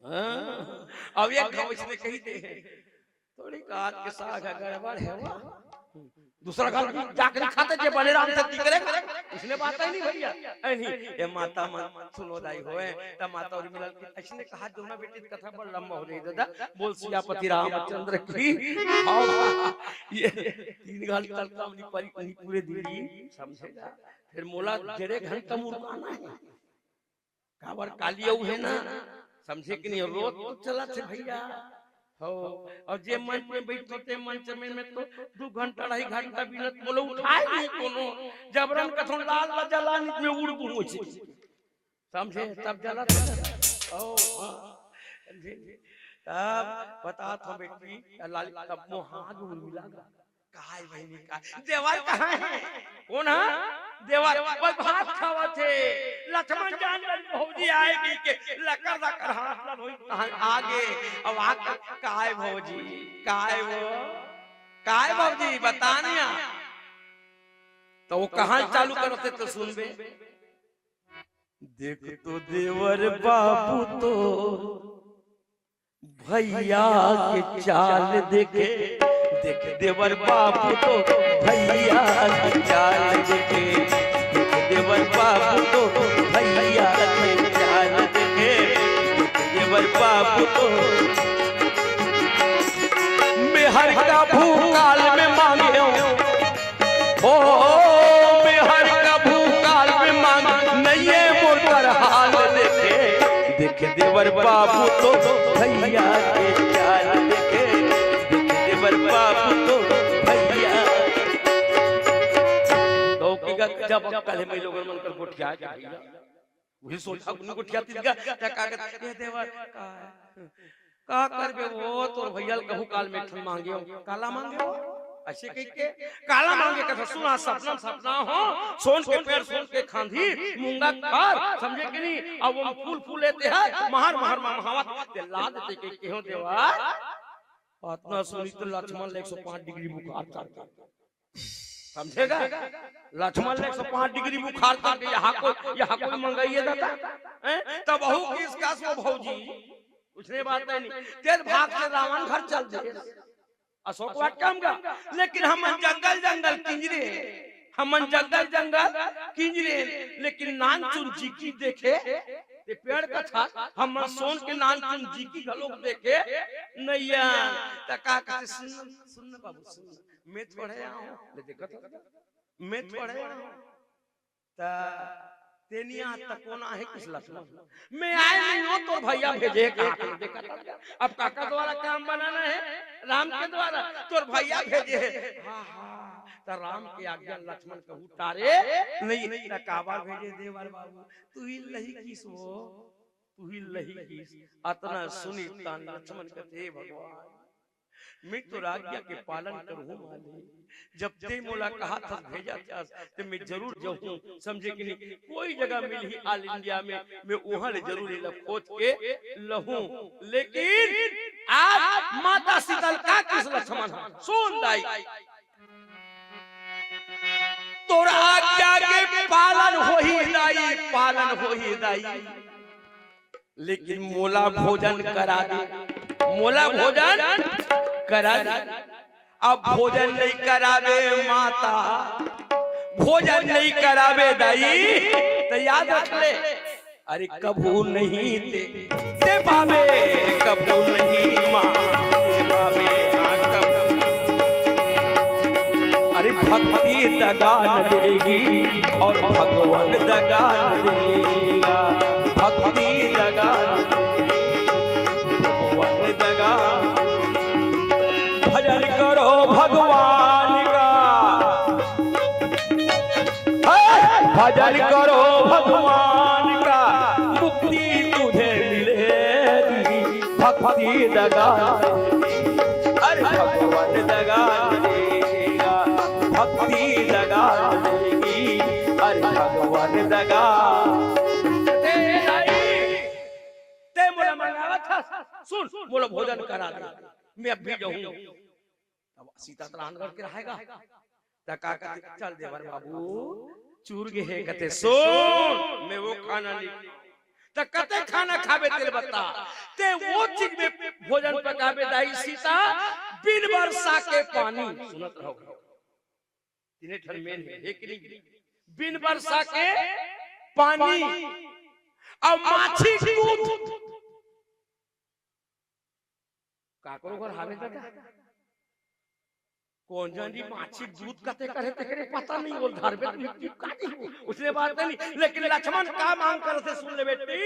हाँ, अब एक घाव इसने कही दे, "थोड़ी काट के साग है, गड़बड़ है वो।" दूसरा घर भी जाके नहीं खाते, जे बने रांधे ती करे, इसने बात ही नहीं भैया। ऐ नहीं, ये माता मन सुनो दाई होए, त माता उर्मिला के ऐसने कहा, जो ना बेटी कथा बड़ लंबा हो जाए दादा। बोल सियापति रामचंद्र की। हाँ, ये तीन घंटा तक काम नहीं परी, नहीं पूरे दिन ही, समझेगा। फिर मोला डेढ़ घंटा मुर्गा ना है। काबर काली अऊ है ना, समझे कि नहीं? रोज तो चलत हे भैया। हो, और जे मंच में बैठो ते मंच में, में तो दू घंटा, अढ़ाई घंटा बिनत मोला उठाए नहीं कोनो। जबरन कथों लाल ला जला नित में उड़ बुमो छे। समझे? तब जलत हे। ओ, हाँ। समझे? तब बतात हों बेटी, लाल, तब मोहा जो मिला। काय बहिनी का? देवर कहाँ है? कौन है? देवर, बस भात खावत हे। लक्ष्मण जान डरिस भौजी आय कहिके, लकर लकर हाथ ल धोई, तहाँ आगे। अब आके, "काय भौजी, काय वो, काय भौजी, बता नहीं आ।" त वो कहानी चालू करत हे त सुनबे। देख तो देवर बाबू तो भैया के चाल देखे, देख देवर बाबू तो भैया के चाल देखे, देख देवर बाबू तो भैया के चाल देखे, देख देवर बाबू तो मेहर का भूकाल में मांगे हो, ओ मेहर का भूकाल में मांग, नइये मोर कर हाल देखे, देखे देवर बाबू तो भैया के चाल देखे, देखे देवर बाबू तो भैया। तो की गा, जब अक्कल हे मैं लोगन मन कर गोठिया के भैया, वही सोचा उन्हीं गोठिया तिलगा, त का कहत, "ए देवर, का, का करबे वो, तोर भैया ल कहूँ काल में एक ठन मांगे हो।" "काला मांगे हो?" अइसे कहिके, "काला मांगे?" कहत, "सुना, सपना, सपना हो, सोन के पेड़, सोन के खांधी, मूंगा खार, समझे कि नहीं? अब वो फूल फूले ते हे, महर, महर मा महावत, ते ला देते कहिके हो देवर।" अतना सुनी त लक्ष्मण ल एक सौ पाँच डिग्री बुखार चढ़ गे। समझे गा? लक्ष्मण ल एक सौ पाँच डिग्री बुखार चढ़ गे, यहाँ कोई, यहाँ कोई मंगाइए देता? हैं? तब बहू किहिस कस वो भौजी, उसने बात नहीं, तेरे भाग से रावण घर चल दे। अशोक वाटिका म गा, लेकिन हमन जंगल जंगल किंजरे, हमन जंगल जंगल किंजरे, लेकिन नानचुन जीकी देखे, ते पेड़ का छाल, हमन सोन के नानचुन जीकी घलोक देखे नइया। त का कहिथे, "सुन, सुन न बाबू, सुन न, मैं थोड़े आंव।" ले देखत हस, "मैं थोड़े आंव।" त तेनिया त कोन आहे किस लक्ष्मण? "मैं आय नहीं हों, तोर भैया भेजे हे।" का देखत हस? अब काकर द्वारा काम बनाना हे? राम के द्वारा। "तोर भैया भेजे हे।" हाँ, हाँ, त राम के आज्ञा लक्ष्मण कहूँ टारे नहीं। त काबर भेजे देवर बाबू? तुही ल लही किहिस वो, तुही ल लही किहिस। अतना सुनी तान लक्ष्मण कथे, "हे भगवान, मैं तोर आज्ञा के पालन करहूँ मालिक। जब ते मोला कहत हस, भेजत हस, त मैं जरूर जाहूँ।" समझे कि नहीं? कोई जगह मिलही all India में, मैं उहाँ ले जरूर एला खोज के लहूँ। लेकिन आज माता सीता ल का किहिस लक्ष्मण ह, सुन दाई, "तोर आज्ञा के पालन होही दाई, पालन होही दाई, लेकिन मोला भोजन करा दे, मोला भोजन करा दे।" अब भोजन नहीं कराबे माता, भोजन नहीं कराबे दाई, त याद रख ले, अरे कभू नहीं ते, ते पाबे, कभू नहीं माँ, ते पाबे, हाँ, कभू। अरे भक्ति दगा न देगी और भगवान दगा न देगा, भक्ति दगा न देगी, भगवान दगा। भजन करो भगवान का, हे, भजन करो भगवान का, मुक्ति तुझे मिलेगी। भक्ति दगा, अरे भगवान दगा देगा, भक्ति दगा देगी, अरे भगवान दगा। ते मोला मंगावत हस, सुन, मोला भोजन करा दे, मैं अभी जाहूँ। अब सीता त रांध करके रहेगा। त का कहथे, "चल देवर बाबू, चूर गे हे," कहथे, "सुन, मैं वो खाना नहीं।" त कते खाना खाबे तेल बता, ते वो चीज में भोजन पकाबे दाई सीता, बिन बरसा के पानी। सुनत रहो, तीने ठन मेन हे, हे कि नहीं? बिन बरसा के पानी, अउ माछी दूध। काकरो घर हावे कका? कोन जानी माछी दूध कते करे तेकरे पता नहीं, बोल धरबे तो मिट्टी का नहीं, उसने बात नहीं। लेकिन लक्ष्मण का मांग करथे सुन ले बेटी,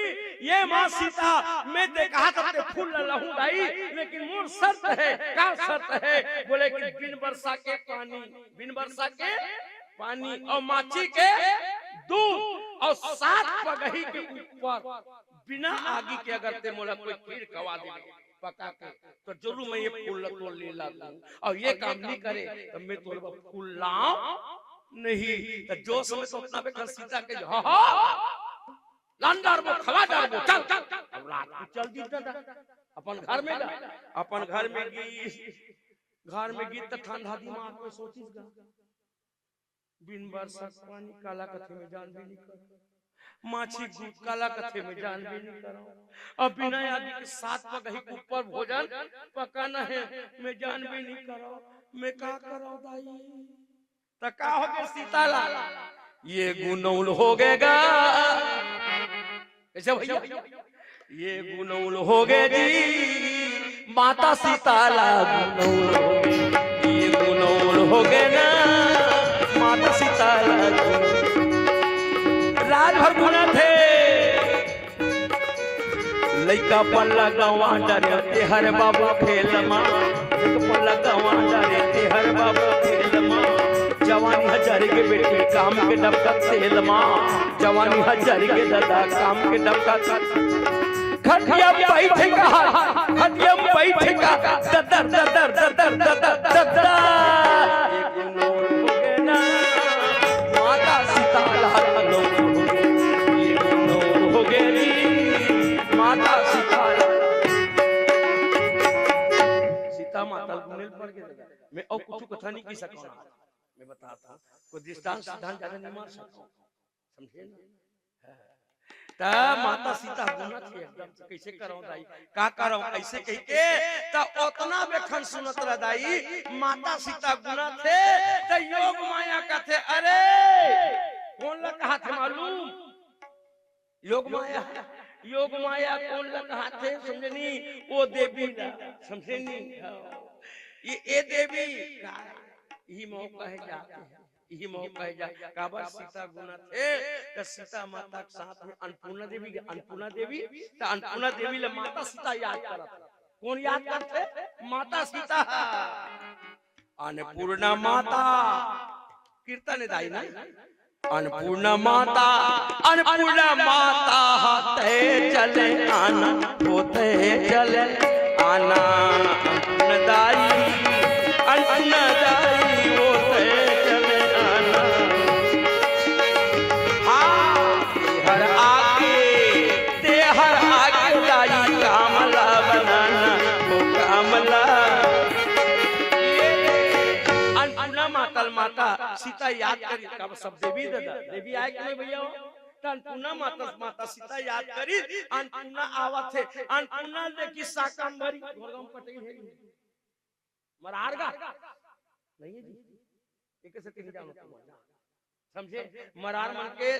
"ये माँ सीता, मैं ते कहा था ते फूल ला लहूं दाई, लेकिन मोर शर्त हे।" का शर्त हे? बोले कि बिन बरसा के पानी, बिन बरसा के पानी अउ माछी के दूध अउ सात पगही के ऊपर बिना आगी के अगर ते मोला कोई खीर खवा दे पका के, त जरूर मैं ये फूल ला तोर ले ला दूं। अउ ये काम नहीं करे, त मैं तोर बर फूल लाऊं नहीं, त जोश में तो अपना बेटा सीता के, "हाँ, हाँ, लान डारबो, खवा डारबो, चल।" अब रात को चल दी दादा, अपन घर में गा, अपन घर में गीस, घर में गीस त ठंडा दिमाग में सोचिस गा, बिन बरसत पानी काला कथे मैं जानबे नहीं करो, माछी दूध काला कथे मैं जानबे नहीं करो, अब बिना आदि के सात पगही के ऊपर भोजन पकाना है, मैं जानबे नहीं करो, मैं का करो दाई? त का हो गे सीता ला? ये गुनौल हो गे गा। कैसे भैया? ये गुनौल हो गे जी, माता सीता ला गुनौल हो गे। ये गुनौल हो गे ना, माता सीता ला गुनौल। रात भर गुनथे। लइका पल्ला गवा डरे तेहर बाबू खेल मा, लइका पल्ला गवा डरे तेहर बाबू खेल मा। जवानी ह जर गे बेटी काम के डबका तेल मा, जवानी ह जर गे दादा काम के डबका। खटिया बैठ का, खटिया बैठ का, ददर, ददर, ददर, ददर, ददर। माता सीता ला गुनौल हो गे, ये गुनौल हो गे जी, माता सीता ला। सीता माता गुनेल पड़ गे दादा। मैं अउ कुछ कथा नहीं कह सकता हूँ। मैं बताता हूँ, कोई दृष्टांत सिद्धांत ज्यादा नहीं मार सकता हूँ, समझे ना? हाँ। त माता सीता गुनथे एकदम से, "कैसे करो दाई, का करो, कैसे?" कहि के, त ओतना बेखन सुनत रह दाई, माता सीता गुनथे, त योग माया कथे, "अरे, कोन ला कहाथे मालूम? योग माया, योग माया कोन ला कहाथे, समझे नी? ओ देवी ला, समझे नी? हाँ। ये, ए देवी का, इही मौका है जाते हैं।" इही मौका हे जा, काबर सीता गुनथे, त सीता माता के साथ में अन्नपूर्णा देवी, अन्नपूर्णा देवी, त अन्नपूर्णा देवी ला माता सीता याद करत। कोन याद करथे? माता सीता। अन्नपूर्णा माता, कीर्तन हे दाई ना? अन्नपूर्णा माता, अन्नपूर्णा माता हाथे चले आना, होथे चले आना, अन्नदाई, अन्नदाई होथे चले आना। हाँ, तेहर आके, तेहर आके दाई कामला बनाना, वो कामला। अन्नपूर्णा माता, माता सीता याद करी, काबर सब देवी दादा, देवी आय के नहीं भैया हो? त अन्नपूर्णा माता, माता सीता याद करी, अन्नपूर्णा आवत हे, अन्नपूर्णा देखी शाकंभरी, गोरगांव पटेल हे, मरार गा? नहीं हे जी, एक से तीन जानो तुम, समझे? मरार मन के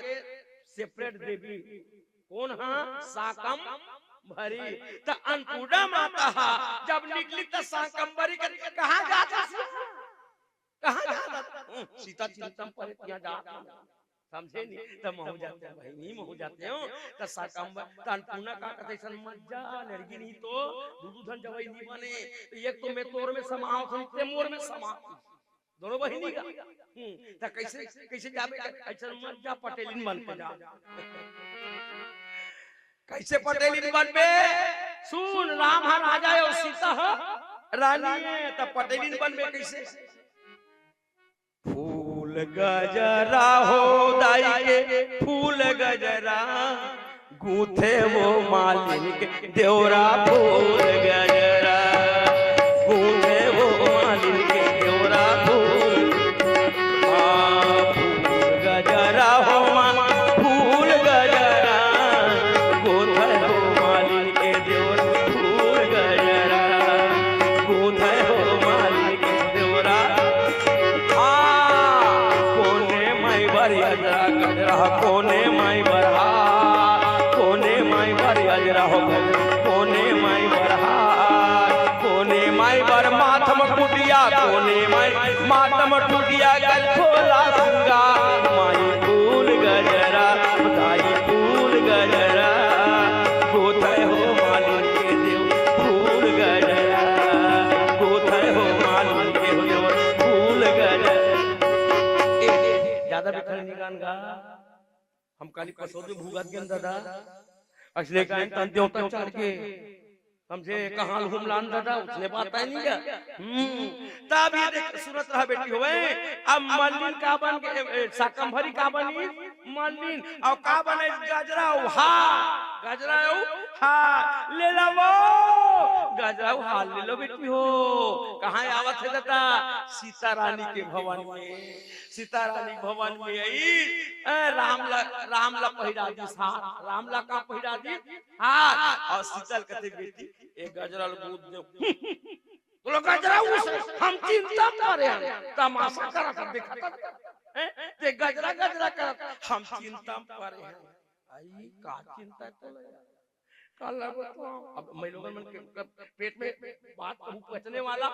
separate देवी, कोन हा? शाकंभरी। त अन्नपूर्णा माता हा, जब निकली त शाकंभरी के, "कहाँ जात हस? कहाँ जात हस?" "हम्म, सीता चिंता में परे, तिहाँ जात हँव।" समझे नी? त महूँ जातेंव बहिनी, महूँ जातेंव। त शाकंभरी, त अन्नपूर्णा का कथे, "अइसन मत जा, लड़की नहीं तो दू दू झन जवई नहीं बने। एक तो मैं तोर में समावत हँव, ते मोर में समावत हस।" दोनों बहिनी का। हम्म, त कैसे, कैसे जाबे? अइसन मत जा, पटेलिन बन के जा। कैसे पटेलिन बनबे? सुन, राम हा राजा हे अउ सीता हा रानी हे, त पटेलिन बनबे कैसे? फूल गजरा हो दाई के, फूल गजरा, गूंथे वो मालिन के देवरा फूल गजरा, गूंथे वो मालिन के देवरा फूल। हाँ, फूल गजरा हो माँ, फूल गजरा, गूंथे वो मालिन के देवरा फूल गजरा, गूंथे वो मालिन के देवरा। हाँ, कोने माई बर अजरा गजरा, कोने माई बर हार, कोने माई बर अजरा हो गजरा, कोने माई बर हार, कोने माई बर माथ म कुटिया, कोने माई माथ म कुटिया गल खोला सिंगार, माई फूल गजरा, दाई फूल गजरा, गूंथे हो मालिन के देवरा फूल गजरा, गूंथे हो मालिन के देवरा फूल गजरा। ए, ज्यादा बेखन नहीं गान गा। हम काली पसौद में भूगत गेन दादा। असले गायन तन देवता चढ़ के। समझे? कहाँ लुहुम लान दादा, उसने बात है नहीं है। हम्म, तब ये देख, सुनत रहा बेटी होवे, अब मल्लिन का बन के, ए, ए, शाकंभरी का बनी? मल्लिन। अउ का बने? गजरा अउ हार, गजरा अउ हार। ले ला वो, गजरा अउ हार ले लो बेटी हो। कहाँ आवत हे दादा? सीता रानी के भवन में। सीता रानी भवन में आई, ए, राम ला, राम ला पहिरा दिस हार, राम ला का पहिरा दिस? हार। अउ सीता ल कथे बेटी, ए गजरा ल गूंथ दे। बोलो गजरा उसे, हम चिंता में परे हन, तमाशा करत हन, देखत हन। हैं? ते गजरा गजरा करत, हम चिंता में परे हन। आई का चिंता तोला यार? काला बताओ, अब मैं लोगन मन के, के पेट में बात कहूँ पचने वाला।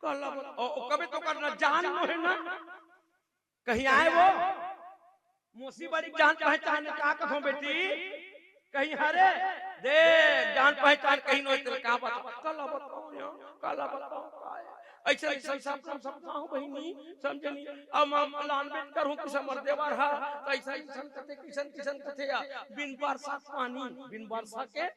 काला बताओ, ओ, ओ, कबे तो करना जान लो है ना। कहीं आए वो मोसी बड़ी जान पहचान का कथों बेटी, कहीं हरे दे जान पहचान कहीं नोहे तेरे का बताओ, काला बताओ यार, काला बताओ का है? ऐसे ऐसे सब सब सब गाँव बहिनी समझे नहीं। अब हम लान बेट करूँ कि समर देवर हा, तो ऐसा ऐसा कथे, किसन किसन कथे या, बिन बरसा पानी, बिन बरसा के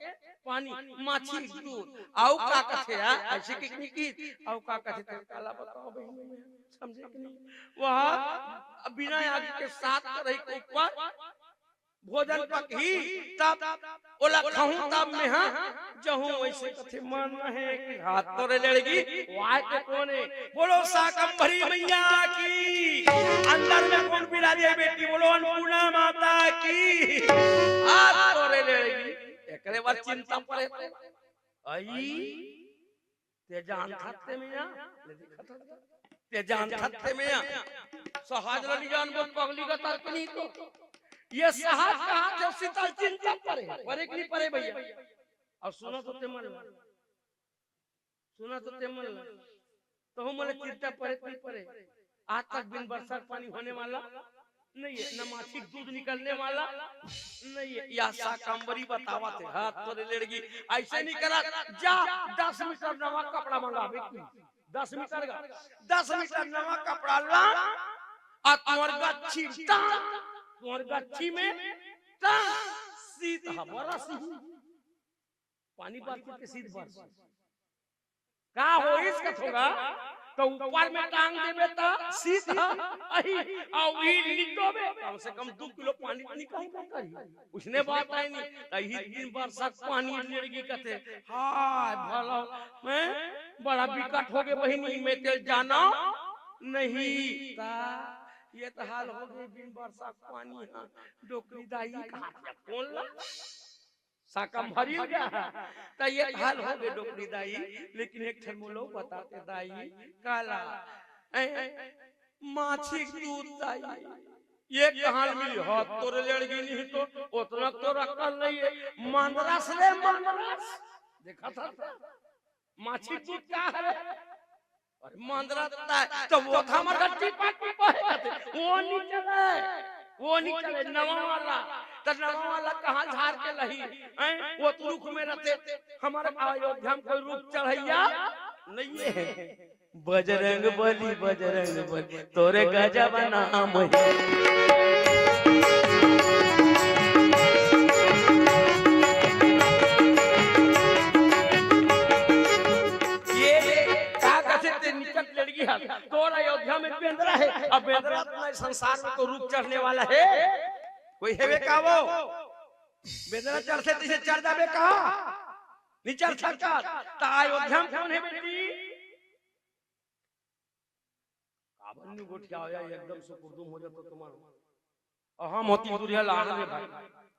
पानी, माछी दूध, अउ का कथे या, ऐसे किकनी की, अउ का कथे तेरे काला बताओ बहिनी, समझे कि नहीं? वह बिना आग के सात करही के ऊपर भोजन पकही, तब ओला खाहूं, तब मैं हा जहूं। वैसे कथे मन हे कि हाथ तोरे लड़गी, वाय के कोने। बोलो शाकंभरी मैया की। अंदर में कौन बिराजे बेटी? बोलो अन्नपूर्णा माता की। हाथ तोरे लड़गी, एकरे बर चिंता परे तो। आई ते जानथस ते में आ, ले देखत हस। ते जानथस ते में आ। सहज ल नी जानबो पगली का तर्क नहीं तो। ये सहज कहा थे सीता ल चिंता परे, परे कि नहीं परे भैया? अउ सुनत हो ते मन ला, सुनत हो ते मन ला, तहू मन ला चिंता परे कि नहीं परे? आज तक बिन बरसा के पानी होने वाला नहीं है, न माछी के दूध निकलने वाला नहीं है। या शाकंभरी बतावत हे, हाथ तोरे लड़गी, ऐसे नहीं करा, जा दस मीटर नवा कपड़ा मंगाबे की, दस मीटर का, दस मीटर नवा कपड़ा ला, अउ तुम्हर गच्छी टांग, तुम्हर गच्छी में टांग, सीत ह बरसही। पानी बरसही ते सीत बरसही। का होइस कथों गा, त ऊपर में टांग देबे त सीत ह आही, अउ ई नितोबे, कम से कम दू किलो पानी त निकलबे करही। उसने बात आय नहीं, त इही दिन बरसा के पानी लड़गी कथे, हाय भला, मैं बड़ा बिकट होगे बहिनी, मैं ते ल जानों नहीं। का ये त हाल होगे बिन बरसा के पानी ह, डोकरी दाई कहा थे कौन ला? शाकंभरी ल गा। त ये हाल होगे डोकरी दाई, लेकिन एक ठन मोला बता ते दाई, काला? ए, माछी के दूध दाई। ये कहाँ मिली? हाथ तोरे लड़गी नहीं तो, ओतना तोर अक्कल नहीं है। मंदरस रे मंदरस। देखत हस? माछी के दूध का हरे? अरे मंदरा त, त वो त हमर घर टीपा टीपा हे कथे, वो नहीं चले, वो नहीं चले, नवा वाला। त नवा वाला कहाँ झार के लही? हैं? वो त रुख में रथे, हमर अयोध्या में कोई रुख चढ़इया नहीं है। बजरंग बली, बजरंग बली, तोरे गजब नाम हे। ये ले, का कथे ते निकट लड़गी हस, तोर अयोध्या में बेंदरा हे, अब बेंदरा त नहीं संसार में तो रुख चढ़ने वाला हे, कोई हेवे का वो? बेंदरा चढ़थे तइसे चढ़ जाबे का? नहीं चढ़ सकत। त अयोध्या में कौन हे बेटी? काबर नी गोठियाव यार, एकदम सुकुरदुम हो जातो तुम्हार। अउ हम होती दुरिहा लाड़ रे भाई,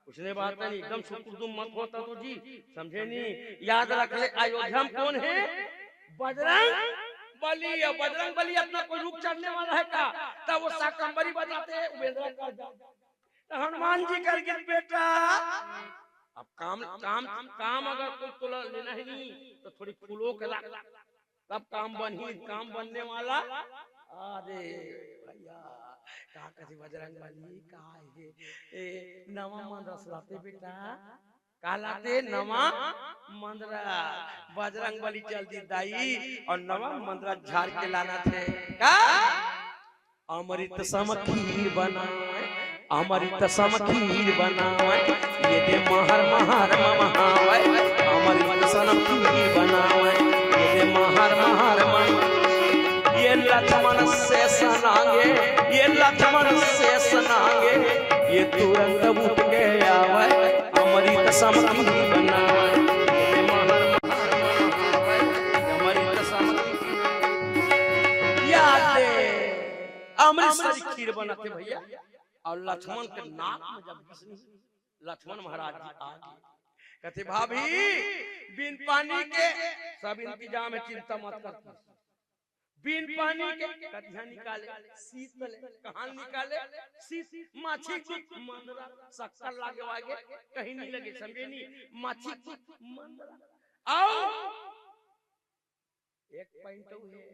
उसने बात नहीं, एकदम सुकुरदुम मत होता तो जी, समझे नहीं? याद रख ले, अयोध्या में कौन हे? बजरंग बली। अउ बजरंग बली अतना कोई रुख चढ़ने वाला हे का? तब वो शाकंभरी बताथे, वो बेंदरा कर जा। त हनुमान जी कर गे बेटा, अब काम, काम, काम अगर कोई तोला लेना हे नहीं, त थोड़ी फूलो के रख, तब काम बनही, काम बनने वाला। अरे भैया, का कथे बजरंग बली, का हे? ए, नवा मंदरस लाते बेटा, का लाते? नवा मंदरा। बजरंग बली चल दिस दाई अउ नवा मंदरा झार के लानथे। का? अमृत सम खीर बनावय, अमृत सम खीर बनावय, ये दे महर महर ममहावय। अमृत सनम की बनावे, ये महर महर मन, ये लक्ष्मण शेष नांगे, ये लक्ष्मण शेष नांगे, ये तुरंत उठ के आवे, अमृत सम की बनावे, ये महर महर मन, अमृत सम की। याद दे, अमृत सरी खीर बनत हे भैया, अउ लक्ष्मण के नाक में जब घिसनी, लक्ष्मण महाराज जी आ गे। कथे, "भाभी, बिन पानी के सब इंतजाम हे, चिंता मत कर।" बिन पानी के कतिहा निकाले, सीत ले। कहाँ निकाले? सीत। माछी गुद मंदरा, शक्कर लागे वागे कहीं नहीं लगे, समझे नहीं? माछी गुद मंदरा। अउ एक point अउ हे,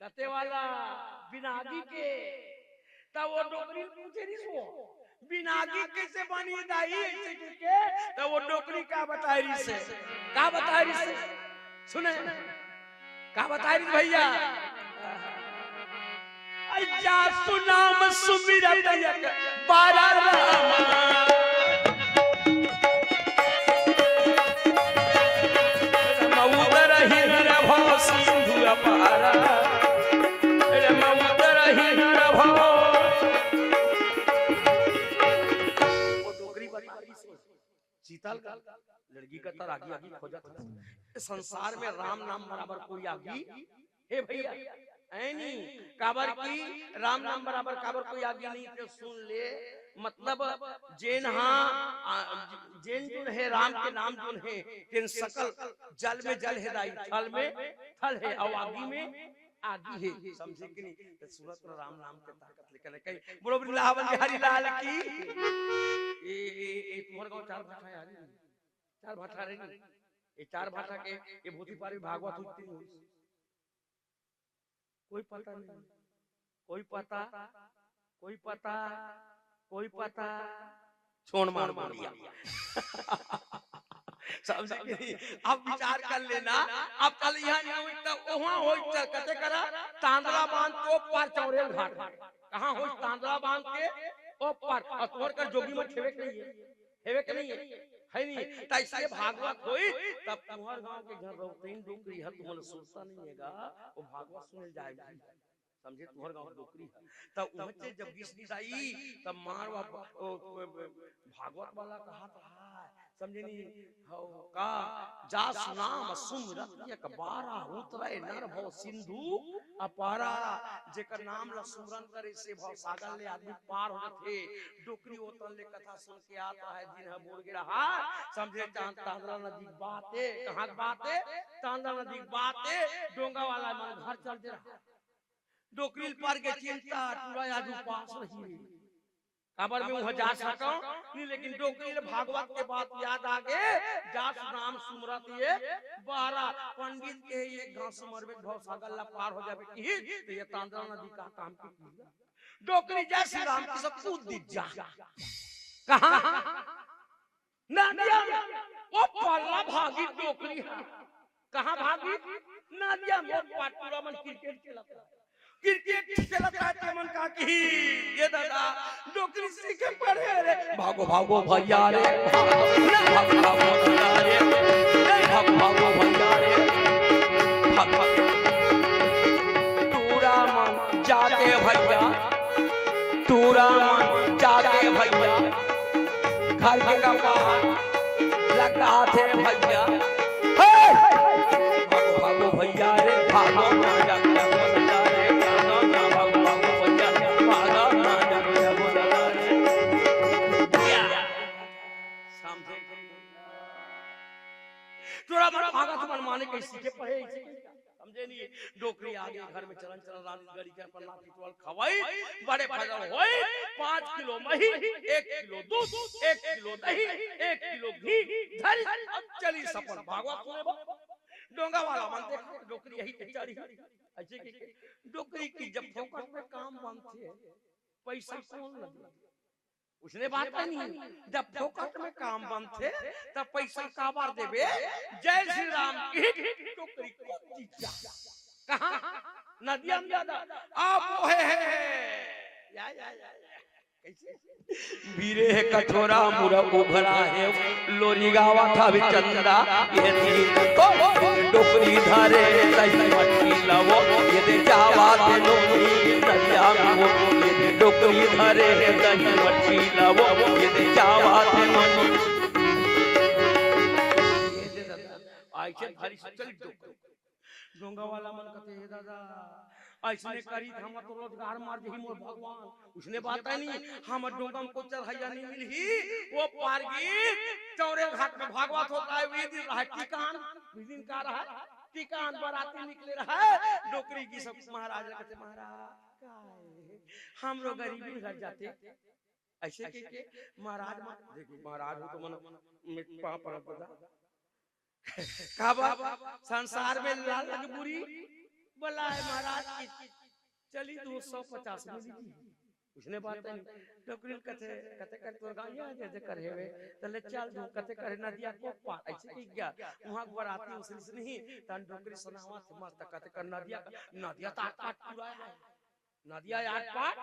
कथे वाला बिन आगी के, त वो डोकरी पूछे रहिस वो, "बिन आगी कइसे बनी दाई?" अइसे करके, त वो डोकरी का बताय रहिस हे, का बताय रहिस हे? सुने, का बताय रहिस भैया? अइया सुनाम सुमिरत एक बारा रामा। मऊद रही नर भव सिंधु अपारा। रे मऊद रही नर भव। वो डोकरी बता रहिस हे। शीतल का लड़की का तर आगी आगी खोजत हे। संसार में राम नाम बराबर कोई आगी हे भैया, हे नी? काबर कि राम नाम बराबर काबर कोई आगी नहीं, तो सुन ले, मतलब जेन हा, आ, जेन जोन हे, राम के नाम जोन हे, तेन सकल जल में जल हे दाई, थल में थल हे, अउ आगी में आगी हे, समझे कि नहीं? तो सूरत में राम नाम के ताकत लेकर कहीं बोलो वृंदावन बिहारी लाल की। ए, ए, ए, तुम्हारे गाँव चार भाषा हे यार, चार भाषा रही, ये चार भाषा के ये भूती पारी भागवत होती नहीं। कोई पता नहीं, कोई पता, कोई पता, कोई पता, छोड़ मार मार दिया। समझे कि नहीं? अब विचार कर लेना, अब कल यहाँ नहीं होई, तब वहाँ होई, चल, कते करा, तांदला बांध के ओ पार चौरेल घाट। कहाँ होई? तांदला बांध के ओ पार। अउ तोर कर जोगी मठ हेवे के नहीं हे, हेवे के नहीं हे, हे नहीं? त अइसे भागवत होई, तब तुम्हार गाँव के घर रहो, तीन डोकरी हे, तुम्हारे सुरता नहीं हे गा, वो भागवत सुने जाए। समझे, तुहर गाँव डोकरी हे। त उहचे जब गिस गिस आई, तब मार वा-, ओ, ओ, ओ, भागवत वाला कहत हे, समझे नी? हव का? जास नाम सुमिरत एक बारा, उतरे नर भव सिंधु अपारा। जेकर नाम ला सुमरन करे से भव सागर ले आदमी पार हो जाथे। डोकरी ओतन ले कथा सुन के आत हे, दिन ह बुड़ गे रहा, समझे, चांद तांदला नदी के बात हे। कहाँ के बात हे? तांदला नदी के बात हे। डोंगा वाला मन घर चल दे रहा। डोकरी ल पर गे चिंता, टूरा आज उपास रही रे। काबर मैं उहाँ जा सकंव नहीं, लेकिन डोकरी ल भागवत के बात याद आ गे, जास नाम सुमरत एक बारा, पंडित के एक घांव सुमरबे भवसागर ला पार हो जाबे किहिस, त ये तांदला नदी का काम के किहिस। डोकरी जय श्री राम कहि सब कूद दिस जा। कहाँ? नदिया में, ओ पार ला भागी डोकरी ह। कहाँ भागी? नदिया में। ओ पार टूरा मन क्रिकेट खेलत हे। क्रिकेट खेलत हे, ते मन का किही, ये दादा, डोकरी सीखे पढ़े रे। भागो, भागो भैया रे, भागो, भागो भैया रे, भागो, भागो भैया रे, भागो। टूरा मन जागे भैया, टूरा मन जागे भैया, घर के कपाट लगाथे भैया। हे! भागो, भागो भैया रे, भागो ना जंगल बोलता रे, भागो ना, भागो, भागो भैया, भागो ना जंगल बोलता रे। समझे? टूरा मन भागत मन माने कइसे के पढ़े, समझे नहीं? डोकरी आगे घर में चलन चलन रानी गड़ी के अपन नाती टोल खवाई, बड़े भजन होई, पाँच किलो मही, एक किलो दूध, एक किलो दही, एक किलो घी, धरी अब चली सपन भागवत सुने बा। डोंगा वाला मन देखो, डोकरी यही के चढ़ी। अइसे के, के डोकरी कहि जब फोकट में काम बनथे, पैसा कौन लगे? उसने बात नहीं, जब फोकट में काम बनथे, तब पैसा काबर देबे? जय श्री राम कहि डोकरी कूद दिस जा। कहाँ? नदिया में दादा। आप ओहे हे, हे। या, या, या, या। बीरे हे कठोरा मुरा उभरा हे, लोरी गावा था भी चंदा। ये दी ओ, डोकरी धरे दही मट्ठी लवो, ये दे जावा थे नोनी नदिया में वो। ये दे डोकरी धरे दही मट्ठी लवो, ये दे जावा थे नोनी। ऐसे भारी चल डोकरी। डोंगा वाला मन कथे, "हे दादा, अइसने करी त हमर तो रोजगार मर जही मोर भगवान।" उसने बात हे नहीं, हमर डोंगा में कोई चढ़ैया नहीं मिलही। वो पारगी चौरे घाट में भागवत होता है, वही दिन रहा टिकान, वही दिन का रहा टिकान, बराती निकले रहा, डोकरी की सब महाराज कथे, "महाराज, का हे? हमरो गरीबी घर जाते।" ऐसे कह के महाराज मा-, देखो, महाराज हो तो मन में पाँव परत बता। काबर संसार में लालच बुरी बला हे महाराज की। चली दो सौ पचास में लीजिए। उसने बात नहीं। डोकरी कथे, कथे कर तोर गाँव ये जे, जे कर हेवे, त ले चल दू, कथे कर नदिया को पार, ऐसे की गया। वहाँ बराती उसने से नहीं, तन डोकरी सुनावा थे मस्त, कथे कर नदिया का, नदिया तो आठ पाट पूरा हे। नदिया आठ पाट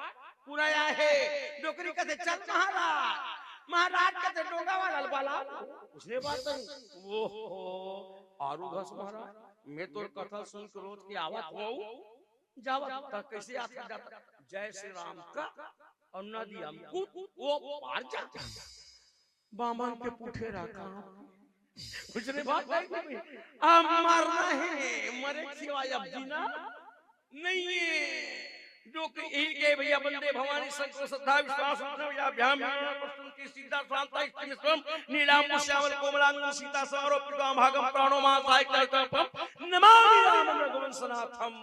पूरा हे। डोकरी कथे, "चल महाराज।" महाराज कथे, "डोंगा वाला बला।" उसने बात नहीं। ओहो, आरू घस महाराज, मैं तोर कथा सुन के रोज के आवत हूँ, जावत त कैसे आथे जाता? जय श्री राम का और नदिया में कूद, वो पार जाता। बामन के पूछे रहा, "कहाँ?" कुछ नहीं बात नहीं। अब मरना हे, मरे के सिवाय अब जीना नहीं हे। जो कि यही के भैया, वंदे भवानी शंकर श्रद्धा विश्वास उठना या भ्याम विना प्रश्न की सीधा शांता इष्टि मिश्रम नीलाम श्यामल कोमलांग सीता समारोह पिताम भागम प्राणो मा साहिक नमामि राम रघुवन सनाथम।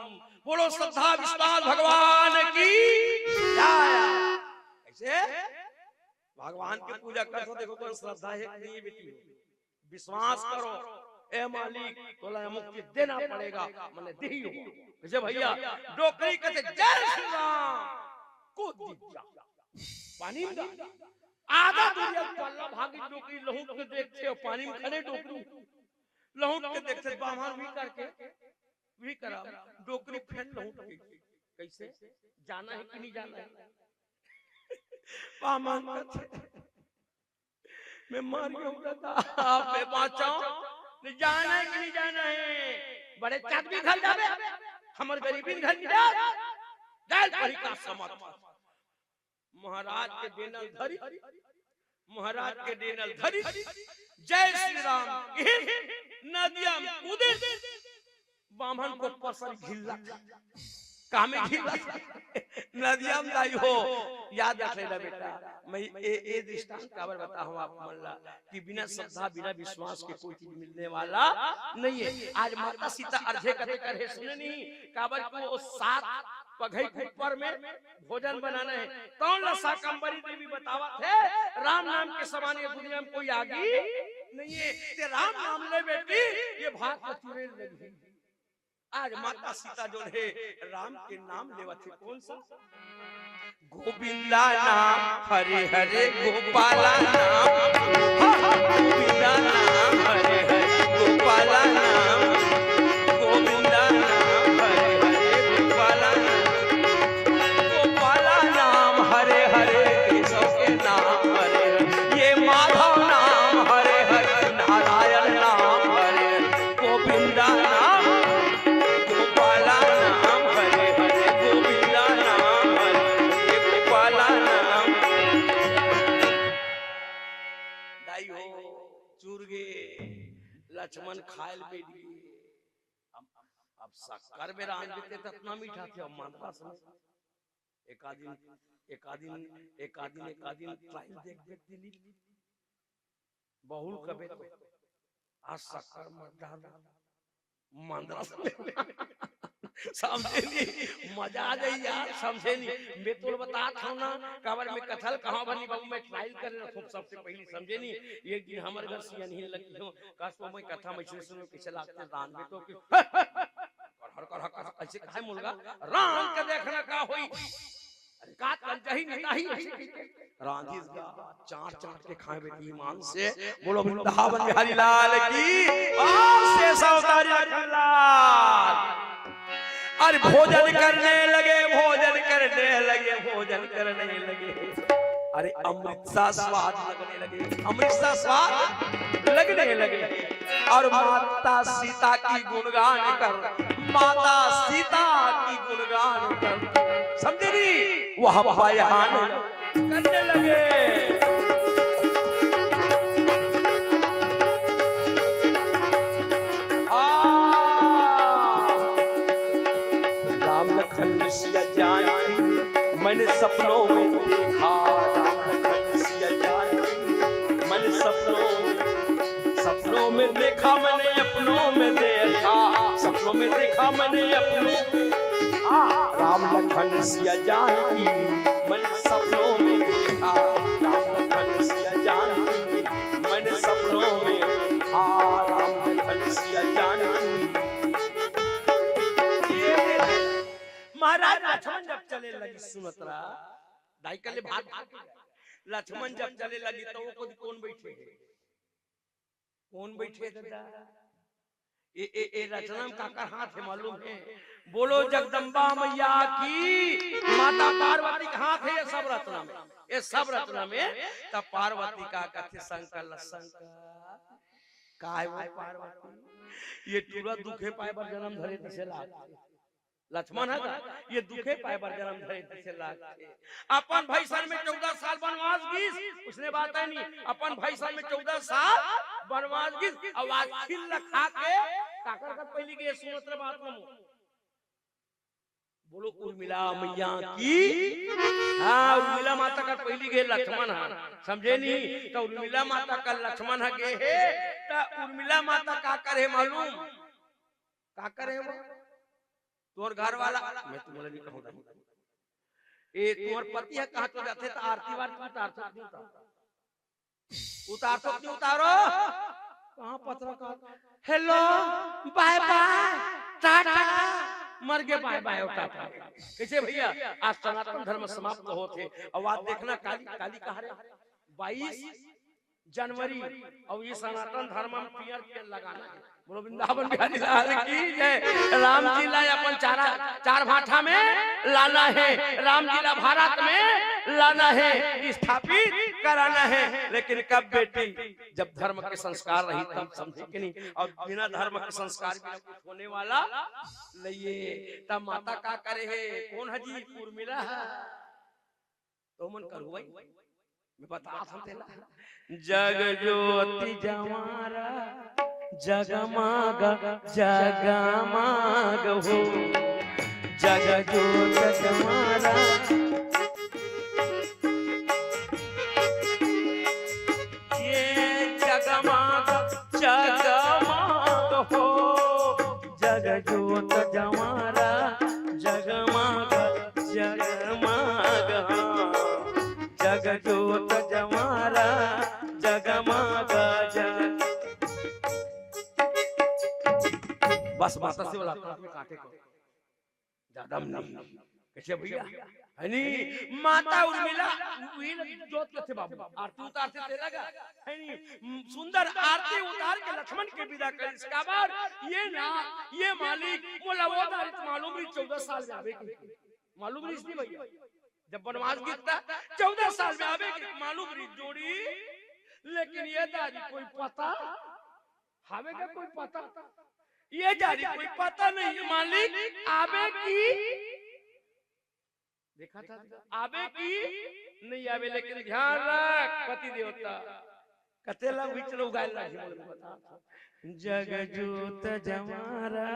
बोलो श्रद्धा विश्वास भगवान की जय। ऐसे भगवान के पूजा कर तो देखो, कोई श्रद्धा हे कि नहीं हे बेटी? विश्वास करो, ए मालिक, तोला मुक्ति देना पड़ेगा, मने दिही हो। जय भैया, डोकरी कथे, "जय श्री राम।" कूद जा पानी में। आधा दूरिया पल्ला भागी डोकरी लहुट के देखथे अउ पानी में खड़े डोकरी लहुट के देखथे, बामन भी करके, भी करा, डोकरी फेर लहुट के। कैसे? जाना हे कि नहीं जाना हे? बामन कथे, "मैं मर गया हूँ दादा, आप मैं बाँचो।" नहीं जाना हे कि नहीं जाना हे? बड़े चट भी घर जाबे, हमर गरीबी घर नहीं जाए। जाए परी का समझ। महाराज के डेनल धरी, महाराज के डेनल धरी, जय श्री राम कहे, नदिया में कूदे, बामन को पसर घिल्ला, कामे घिल्ला, नदिया में दाई हो, याद रख लेना बेटा। मैं ए, ए दृष्टांत काबर बताहूँ आप मन ला कि बिना श्रद्धा, बिना विश्वास के कोई चीज मिलने वाला नहीं हे। आज माता सीता अर्धे कथे करे सुने नहीं, काबर कि वो सात पगई के ऊपर में भोजन बनाना हे। तौन ला शाकंभरी देवी बतावत हे, "राम नाम के समान ये दुनिया में कोई आगी नहीं हे। ते राम नाम ले बेटी, ये भात में चुड़ैल लगी।" आज माता सीता जो हे राम के नाम लेवत हे, कौन सा? गोविंदा नाम हरे हरे गोपाला नाम, हा, हा, गोविंदा नाम हरे हरे गोपाला नाम, गोविंदा नाम हरे हरे गोपाला नाम, गोपाला नाम हरे हरे, केशव के नाम हरे हरे, ये माधव नाम हरे हरे, नारायण नाम हरे हरे, गोविंदा नाम, गोपाला नाम हरे हरे, गोविंदा नाम हरे हरे, गोपाला नाम। दाई हो, चूर गे, लक्ष्मण खायल बेटी। अब, अब शक्कर में रांध देते त अतना मीठा थे, अब मांदरा समय। एक आध दिन, एक आध दिन, एक आध दिन, एक आध दिन ट्रायल देख, देख दिली। बहुल कबे तो आज शक्कर मत डाल, मांदरा समय। समझे नहीं, मजा आ जाई यार, समझे नहीं। मैं तो बतात हूँ ना, काबर मैं कथा ल कहाँ बनी बाबू, मैं ट्रायल करे रखूँ सबसे पहले, समझे नहीं। एक दिन हमर घर सियनही लगी हो, कस तो मैं कथा में सुन सुन के चलाते दान में तो कि करहर करहर करहर ऐसे खाए मुलगा, रांध के देखना का होई। अरे का कर जही नहीं ताही ऐसे कह के। रांधिस गा, चाट चाट के खाए बेटी ईमान से। बोलो वृंदावन बिहारी लाल की, और शेष अवतारी लखन लाल। अरे भोजन करने लगे, भोजन करने लगे, भोजन करने लगे। अरे, अमृत सा स्वाद लगने लगे, अमृत सा स्वाद लगने लगे। और माता सीता की गुणगान कर, माता सीता की गुणगान कर, समझे जी, वह बयान करने लगे। आ, राम लखन सिया जानकी, मैंने सपनों में देखा। राम लखन सिया जानकी, मैंने सपनों में, सपनों में देखा, मैंने अपनों में देखा, सपनों में देखा मैंने अपनों में। आ, राम लखन सिया जानकी, मैंने सपनों में देखा। राम लखन सिया जानकी, मैंने सपनों में, आ, राम लखन सिया जानकी। महाराज लक्ष्मण जब चले लगी, सुनत रहा, दाई कले भाग भाग के गया। लक्ष्मण जब चले लगी, तो वो खुद कौन बैठे है? कौन बैठे दादा? ए, ए, ए रचना में काकर हाथ है मालूम है? बोलो जगदम्बा मैया की। माता पार्वती के हाथ है ये सब रचना में, ये सब रचना में। तब पार्वती का कथे शंकर ल, शंकर, काय वो पार्वती, ये टूरा दुखे पाए बर जन्म धरे तइसे लागथे। लक्ष्मण ह का, ये दुखे पाए बर जन्म धरे तइसे लागथे। अपन भइसन में चौदह साल बनवास गिस, उसने बात है नहीं, अपन भइसन में चौदह साल बनवास गिस, अउ आज खिल ल खा के काकर कर पहिली गे, सुनत रहे बात ल मोर। बोलो उर्मिला मैया की। हाँ, उर्मिला माता कर पहिली गे लक्ष्मण ह, समझे नहीं? तो उर्मिला माता कर लक्ष्मण ह गे हे, त उर्मिला माता का करे मालूम? का करे वो? तोर घर वाला, मैं तुम्हारा नहीं कहूँगा। ए, तोर पति ह कहाँ तो जाथे त आरती वारती उतारथो नहीं उतारथो? उतारथो नहीं उतारो? कहाँ पत्रकार? हेलो, बाय बाय, टाटा, मर गे बाय बाय, टाटा। कइसे भइया, आज सनातन धर्म समाप्त होत हे। अउ आज देखना काली, काली कहाँ रे? बाईस जनवरी, अउ ये सनातन धर्म में पियर पियर लगाना हे। बोलो वृंदावन बिहारी लाल की जय। राम जी ला अपन चारा, चार भाठा में लाना हे, राम जी ला भारत में लाना हे, स्थापित कराना हे। लेकिन कब बेटी, जब धर्म के संस्कार रही तब, समझे कि नहीं? अउ बिना धर्म के संस्कार बिना कुछ होने वाला नहीं हे। तब माता का करे हे, कौन ह जी? उर्मिला ह। तो मन करू भाई, मैं बता सकते ला। जग ज्योति जमारा, जगमग जगमग हो, जग ज्योति जमारा। ये जगमग जगमग हो, जग ज्योति जमारा, जगमग जगमग, जग ज्योति जमारा, जगमग जग। बस माता से बोला, काटे को। ज्यादा नहीं। कइसे भइया? है नी? माता उर्मिला, उही ल जोत कथे बाबू। आरती उतारथे तेला गा। है नी? सुंदर आरती उतार के लक्ष्मण के बिदा करिस। काबर? ये ना, ये मालिक, मोला वो दारी त मालूम रहिस चौदह साल में आबे के। मालूम रहिस नहीं भइया? जब बनवास गिस त चौदह साल में आबे के मालूम रहिस जोड़ी, लेकिन ये दारी कोई पता हावे का कोई पता? ये दारी कोई पता नहीं है मालिक, आबे की, देखा था, आबे की नहीं आबे, लेकिन ध्यान रख पति देवता, कतेला बीच लो गाय लागी मोर बता। जग ज्योत जमारा,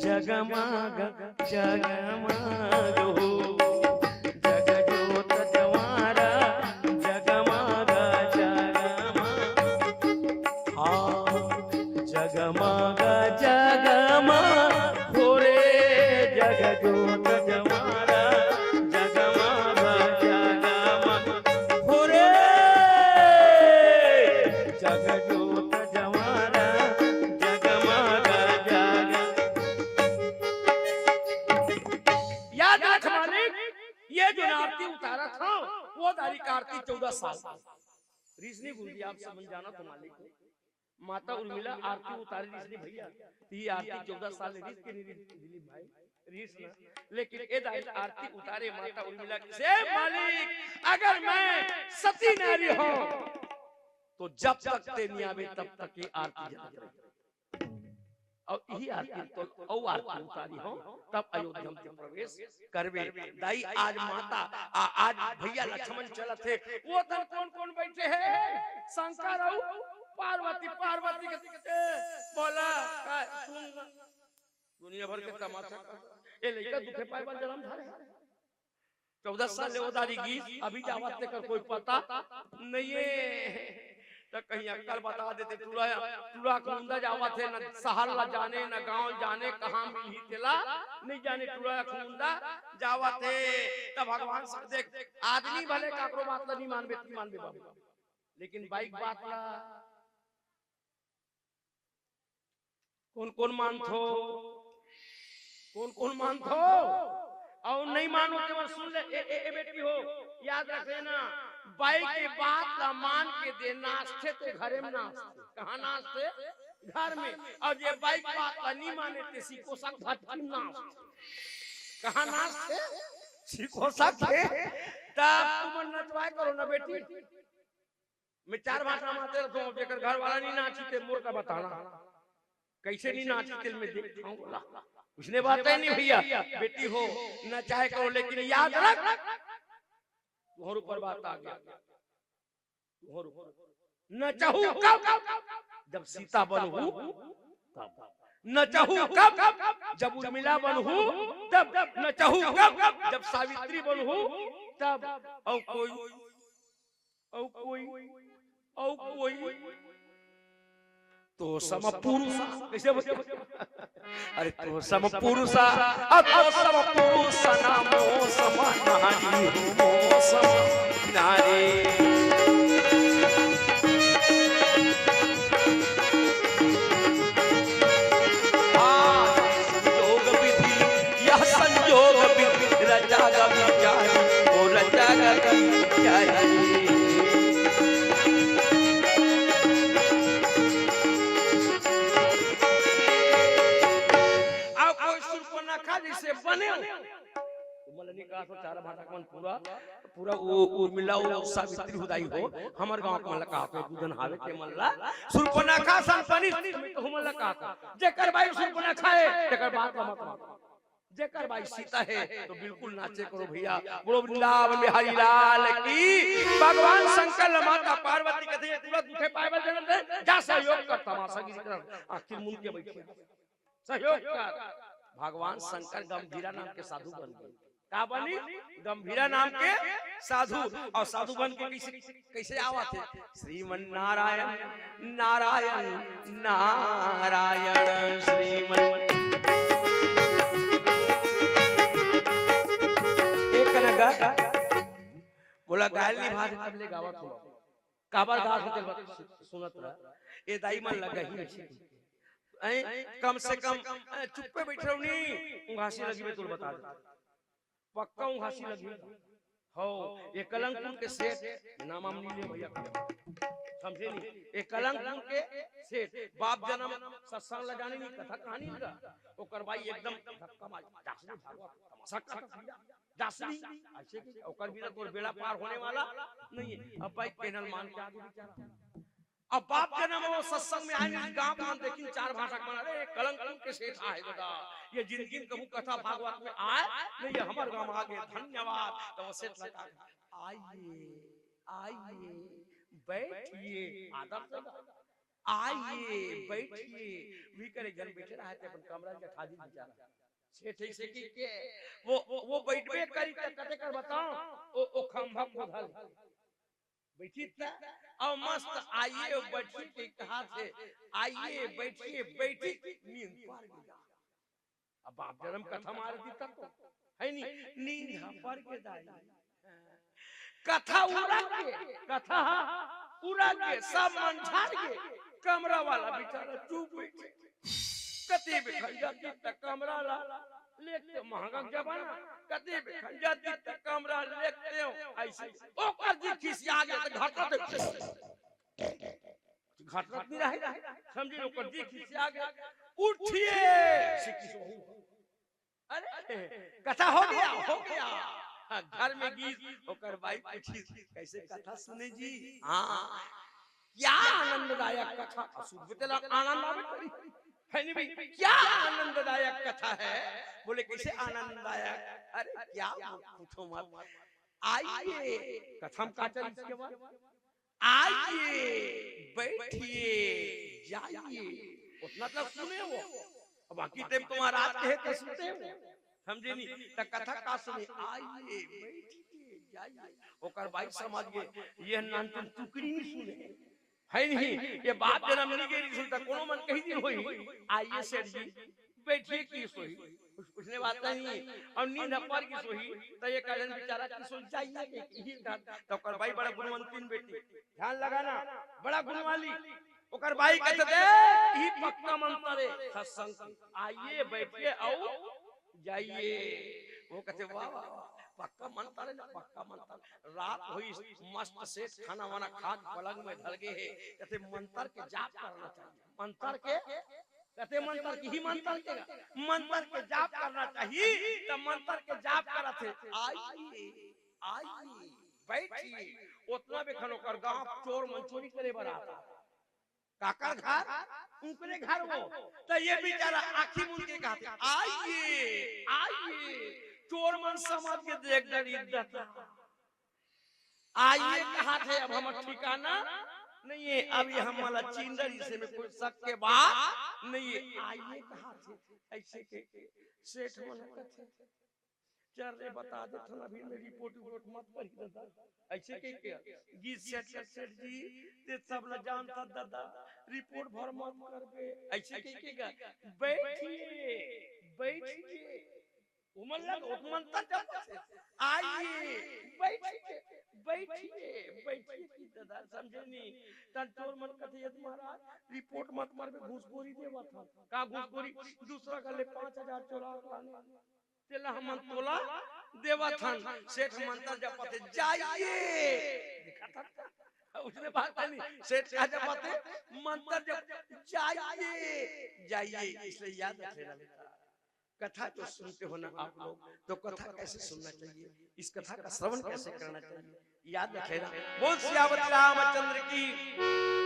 जगमग जगमग हो। जग ज्योत जमारा, जगमग जगमग। हाँ, जगमग जगमग हो रे, जग ज्योत जमारा, जगमग जगमग हो रे, जग ज्योत जमारा, जगमग जग। याद रख मालिक, ये जो आरती उतारा था, वो दारी का आरती चौदह साल। रीस नहीं गुरुजी, आप समझ जाना तो मालिक। माता उर्मिला आरती उतारे रिहिस नहीं भैया, त ये आरती चौदह साल ले रिहिस के नहीं रिहिस दिलीप भाई, रिहिस ना। लेकिन ए दाई आरती उतारे माता उर्मिला कहिस, "हे मालिक, अगर मैं सती नारी हों तो जब तक ते नइ आबे तब तक ये आरती जलत रही।" अउ इही आरती तो अउ आरती उतारी हों, तब अयोध्या म ते प्रवेश करबे। दाई आज माता, आ, आज भैया लक्ष्मण चलत हे, वो तन कोन कोन बइठे हे? शंकर अउ पार्वती, पार्वती के, ए, बोला, का, सुन ना। दुनिया भर के तमाशा कर। ए लइका दुखे पाए बर जनम धरे हे। चौदह साल ले ओ दारी गिस, अभी जावत तेकर कोई पता नइ हे। त कहीं अक्कल बता देते, टूरा, टूरा अखमुंदा जावत हे, न सहर ला जाने, न गांव जाने, कहाँ मिलही तेला नइ जाने, टूरा अखमुंदा जावत हे। त भगवान सब देख, आदमी भले काकरो बात ला नइ मानबे, नइ मानबे बाबू, लेकिन बाई के बात ला कोन कोन मानथो? कोन कोन मानथो? अउ नइ मानो तेमन सुन ले, ए, ए, ए बेटी हो, याद रख लेना, बाई के बात ला मान के दे नाचथे ते घरे म नाचथे। कहाँ नाचथे? घर में। अउ जे बाई के बात ला नइ माने ते सिकोसा के भट्ठी म नाचथे। कहाँ नाचथे? सिकोसा के। तब तुमन नचवाए करो ना बेटी। मैं चार भाषा माते रहिथों, जेकर घर वाला नइ नाचही ते मोर का बताना, कइसे नइ नाचही ते मैं देखथों बोला। उसने बात हे नहीं भैया, बेटी हो, नचाए करो, लेकिन याद रख, तुंहर ऊपर बात आ गया, तुंहर ऊपर। नचहू कब? जब सीता बनहू तब। नचहू कब? जब उर्मिला बनहू तब। नचहू कब? जब सावित्री बनहू तब। अउ कोई अउ कोई, अउ कोई, तो सम पुरुष, कइसे बोलथे? अरे तो सम पुरुष, अब तो सम पुरुष ना मो सम नारी, मो सम नारी। हाँ, संयोग विधि, यह संयोग विधि, रचा गम जानी, ओ रचा गम जानी। अउ कोई सूर्पनखा जइसे बने हो। तुमन ला नइ कहा तो चार भाटा मन पूरा, पूरा वो उर्मिला, वो सावित्री हो दाई हो, हमर गांव के मन ला कहा तो, दू झन हावे ते मन ला, सूर्पनखा सन बनिस, तुमन ला कहा तो, जेकर बाई सूर्पनखा हे, तेकर बात ला मत मानो। जेकर बाई सीता हे, तो बिल्कुल नाचे करो भैया। बोलो वृंदावन बिहारी लाल की। भगवान शंकर ला माता पार्वती कथे, "टूरा दुखे पाए बर जनम धरे, जा सहयोग कर, तमाशागिरी कर।" आखिर मुन के बइठे। सहयोग कर। भगवान शंकर गंभीरा नाम के साधु बन गे। का बनिस? गंभीरा नाम के साधु। अउ साधु बन के कइसे, कइसे आवत हे? श्रीमन नारायण, नारायण, नारायण, श्रीमन। एक कना गा, मोला गाय ल नइ भात, तब ले गावत हों। काबर गावत हों, तेला सुनत रह। ए दाई मन लगा ही नहीं। ऐं, कम से कम, ऐं, चुप्पे बइठे रहो नहीं, उंघासी लगी, मैं तोला बता देथों। पक्का उंघासी लगी। हव, ए कलंगपुर के सेठ, नाम हम नइ ले भैया, समझे नहीं? ए कलंगपुर के सेठ, बाप जनम सत्संग ला जाने नहीं, कथा कहानी नहीं का। ओकर बाई एकदम धक्का मार, जासनी भागवत, तमाशा करत भैया, जासनी, अइसे कि ओकर बिना तोर बेड़ा पार होने वाला नहीं हे। अब बाई कहना ल मान के आगे बेचारा। अब बाप जनम वो सत्संग में आए नहीं, गांव मन देखिन चार भाटा मन, "अरे, कलंगपुर के सेठ आहे दादा, ये जिंदगी में कभू कथा भागवत में आए नहीं, ये हमर गांव आगे, धन्यवाद।" त वो सेठ ला कहा, "आइए, आइए, बैठिए, आदर से, आइए, बैठिए।" उही करे जन बइठे रहे ते अपन कमरा के ठादी बेचारा। सेठ अइसे कहिके, वो, वो, वो बइठबे करिस त कते कर बताओं, ओ, ओ खंभा कोधल। बइठिस त, अउ मस्त आइए बैठिए के कहा थे, आइए बैठिए, बइठिस, नींद पर गे। अब बाप जनम कथा मार दिस त तो, हे नहीं, नींद ह पर गे दाई। कथा उरक गे, कथा ह उरक गे, सब मन झार गे, कमरा वाला बेचारा चुप बइठे। कते बेखन जातिस त कमरा ला लेगतेंव, महंगा के जमाना, कते बेखन जातिस त कमरा लेगतेंव, अइसे ओकर जी खिसिया गे त घटा दे। हटत नहीं रहे, समझे, ओकर जी खिसिया गया, उठिए, से किस बहू। अरे, कथा हो गया, हो गया। हाँ, घर में गीस, ओकर बाई पूछिस, "कैसे कथा सुने जी?" "हाँ।" "क्या आनंददायक कथा?" अब सुनबे तेला आनंद आवे करी। है नहीं भाई, "क्या आनंददायक कथा है?" बोले, "कैसे आनंददायक?" अरे, क्या पूछो मत। आइए, कथा में का चल इसके बाद? आइए, बैठिए, जाइए। उतना तो सुने हो, अब बाकी टाइम तुम्हारा रात के है तो सुनते हो, समझे नहीं? तो कथा का सुने, आइए, बैठिए, जाइए। ओकर बाई समझ गए, ये नानचुन टुकड़ी नहीं सुने, है नहीं? ये बाप जनम नहीं गई सुनता, कोनो मन कही दिन होई, आइए सेठ जी, बैठिए की सोई, कुछ पूछने बात नहीं। और नींद पर की सोई, तो ये कहन बेचारा की सोई जाइए कि ही था। तो ओकर बाई बड़ा गुणवंतीन बेटी, ध्यान लगाना, बड़ा गुणवाली। ओकर बाई कहते थे, "ही पक्का मंत्र है सत्संग की, आइए बैठिए और जाइए।" वो कहते, "वाह, वाह, वाह, पक्का मंत्र है ना, पक्का मंत्र।" रात हुई, मस्त से खाना वाना खा के पलंग में ढल गए है, कहते, "मंत्र के जाप करना चाहिए, मंत्र के।" कहते, "मंत्र की ही मंत्र के, मंत्र के जाप करना चाहिए।" तो मंत्र के जाप करत हे, "आइए, आइए, बैठिए।" उतना बेखन ओकर गांव चोर मन चोरी करे बर आता, काकर घर? उनकरे घर वो। तो ये बेचारा आँखी मूंद के कहते, "आइए, आइए।" चोर मन समझ के देख डरी, "ददा, आइए कहा थे, अब हमर ठिकाना नहीं है, अब ये हमला चिंदर, इसे में कोई शक के बात नहीं है, आइए कहा थे।" ऐसे के, के सेठ मन कहते, "चल रे, बता दे, थाना भी में रिपोर्ट उपोर्ट मत करी ददा।" ऐसे के, के गीत सेठ, सेठ, "सेठ जी, ते सब ला जानता ददा, रिपोर्ट भर मत करबे।" ऐसे के, के गा, "बैठिए, बैठिए।" उमन लग, उमन तक जब से, "आइए, बैठिए, बैठिए, बैठिए" की ददा, समझे नहीं? तन चोर मन कथे, "यदि महाराज, रिपोर्ट मत करबे, घूसखोरी देवत हन।" का घूसखोरी? दूसरा घर ले पाँच हजार चोरा के लाने, तेला हमन तोला देवत हन। सेठ मंत्र जपत हे, "जाइए।" देखा था? उसने बात है नहीं, सेठ का जपत हे, मंत्र जप, "जाइए, जाइए।" इसलिए याद रख लेना बेटा, कथा जो सुनते हो ना आप लोग, तो कथा कैसे सुनना चाहिए, इस कथा का श्रवण कैसे करना चाहिए, याद रख लेना। बोल सियावत रामचंद्र की।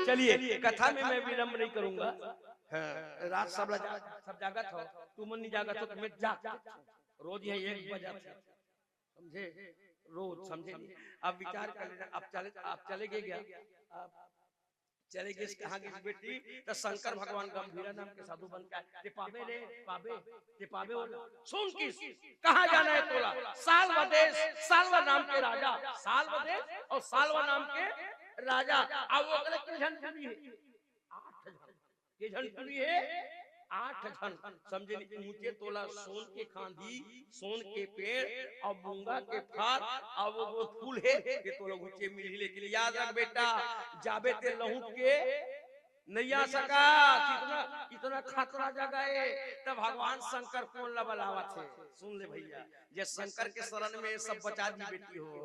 चलिए, कथा में मैं विलंब नहीं करूंगा। हाँ, रात सब ला जा-, सब जागत हो, तुमन नहीं जागत हो, तो मैं जाग, रोज यहाँ एक बजा था, समझे? रोज, समझे नहीं? अब विचार कर लेना, अब चले, आप चले गए क्या? आप चले गए, कहाँ गए बेटी? तो शंकर भगवान गंभीरा नाम के साधु बन के आए। "ते पाबे रे, पाबे, ते पाबे" बोला। "सुन किस, कहाँ जाना है तोला?" "साल्व देश, साल्व नाम के राजा।" साल्व देश और साल्व नाम के राजा। अब वो अगले के झन टूरी है, आठ झन। के झन टूरी है? आठ झन। समझे नहीं? ऊंचे तोला सोन के खांधी, सोन के पेड़ और मूंगा के फार और वो, वो फूल है कि तोला ऊंचे मिली। लेकिन याद रख बेटा, जाबे ते लहुट के नहीं आ सका। इतना, इतना खतरा जगह है, तब भगवान शंकर कोन ला बलावत है। सुन ले भैया, जे शंकर के शरण में सब बचा दी बेटी हो।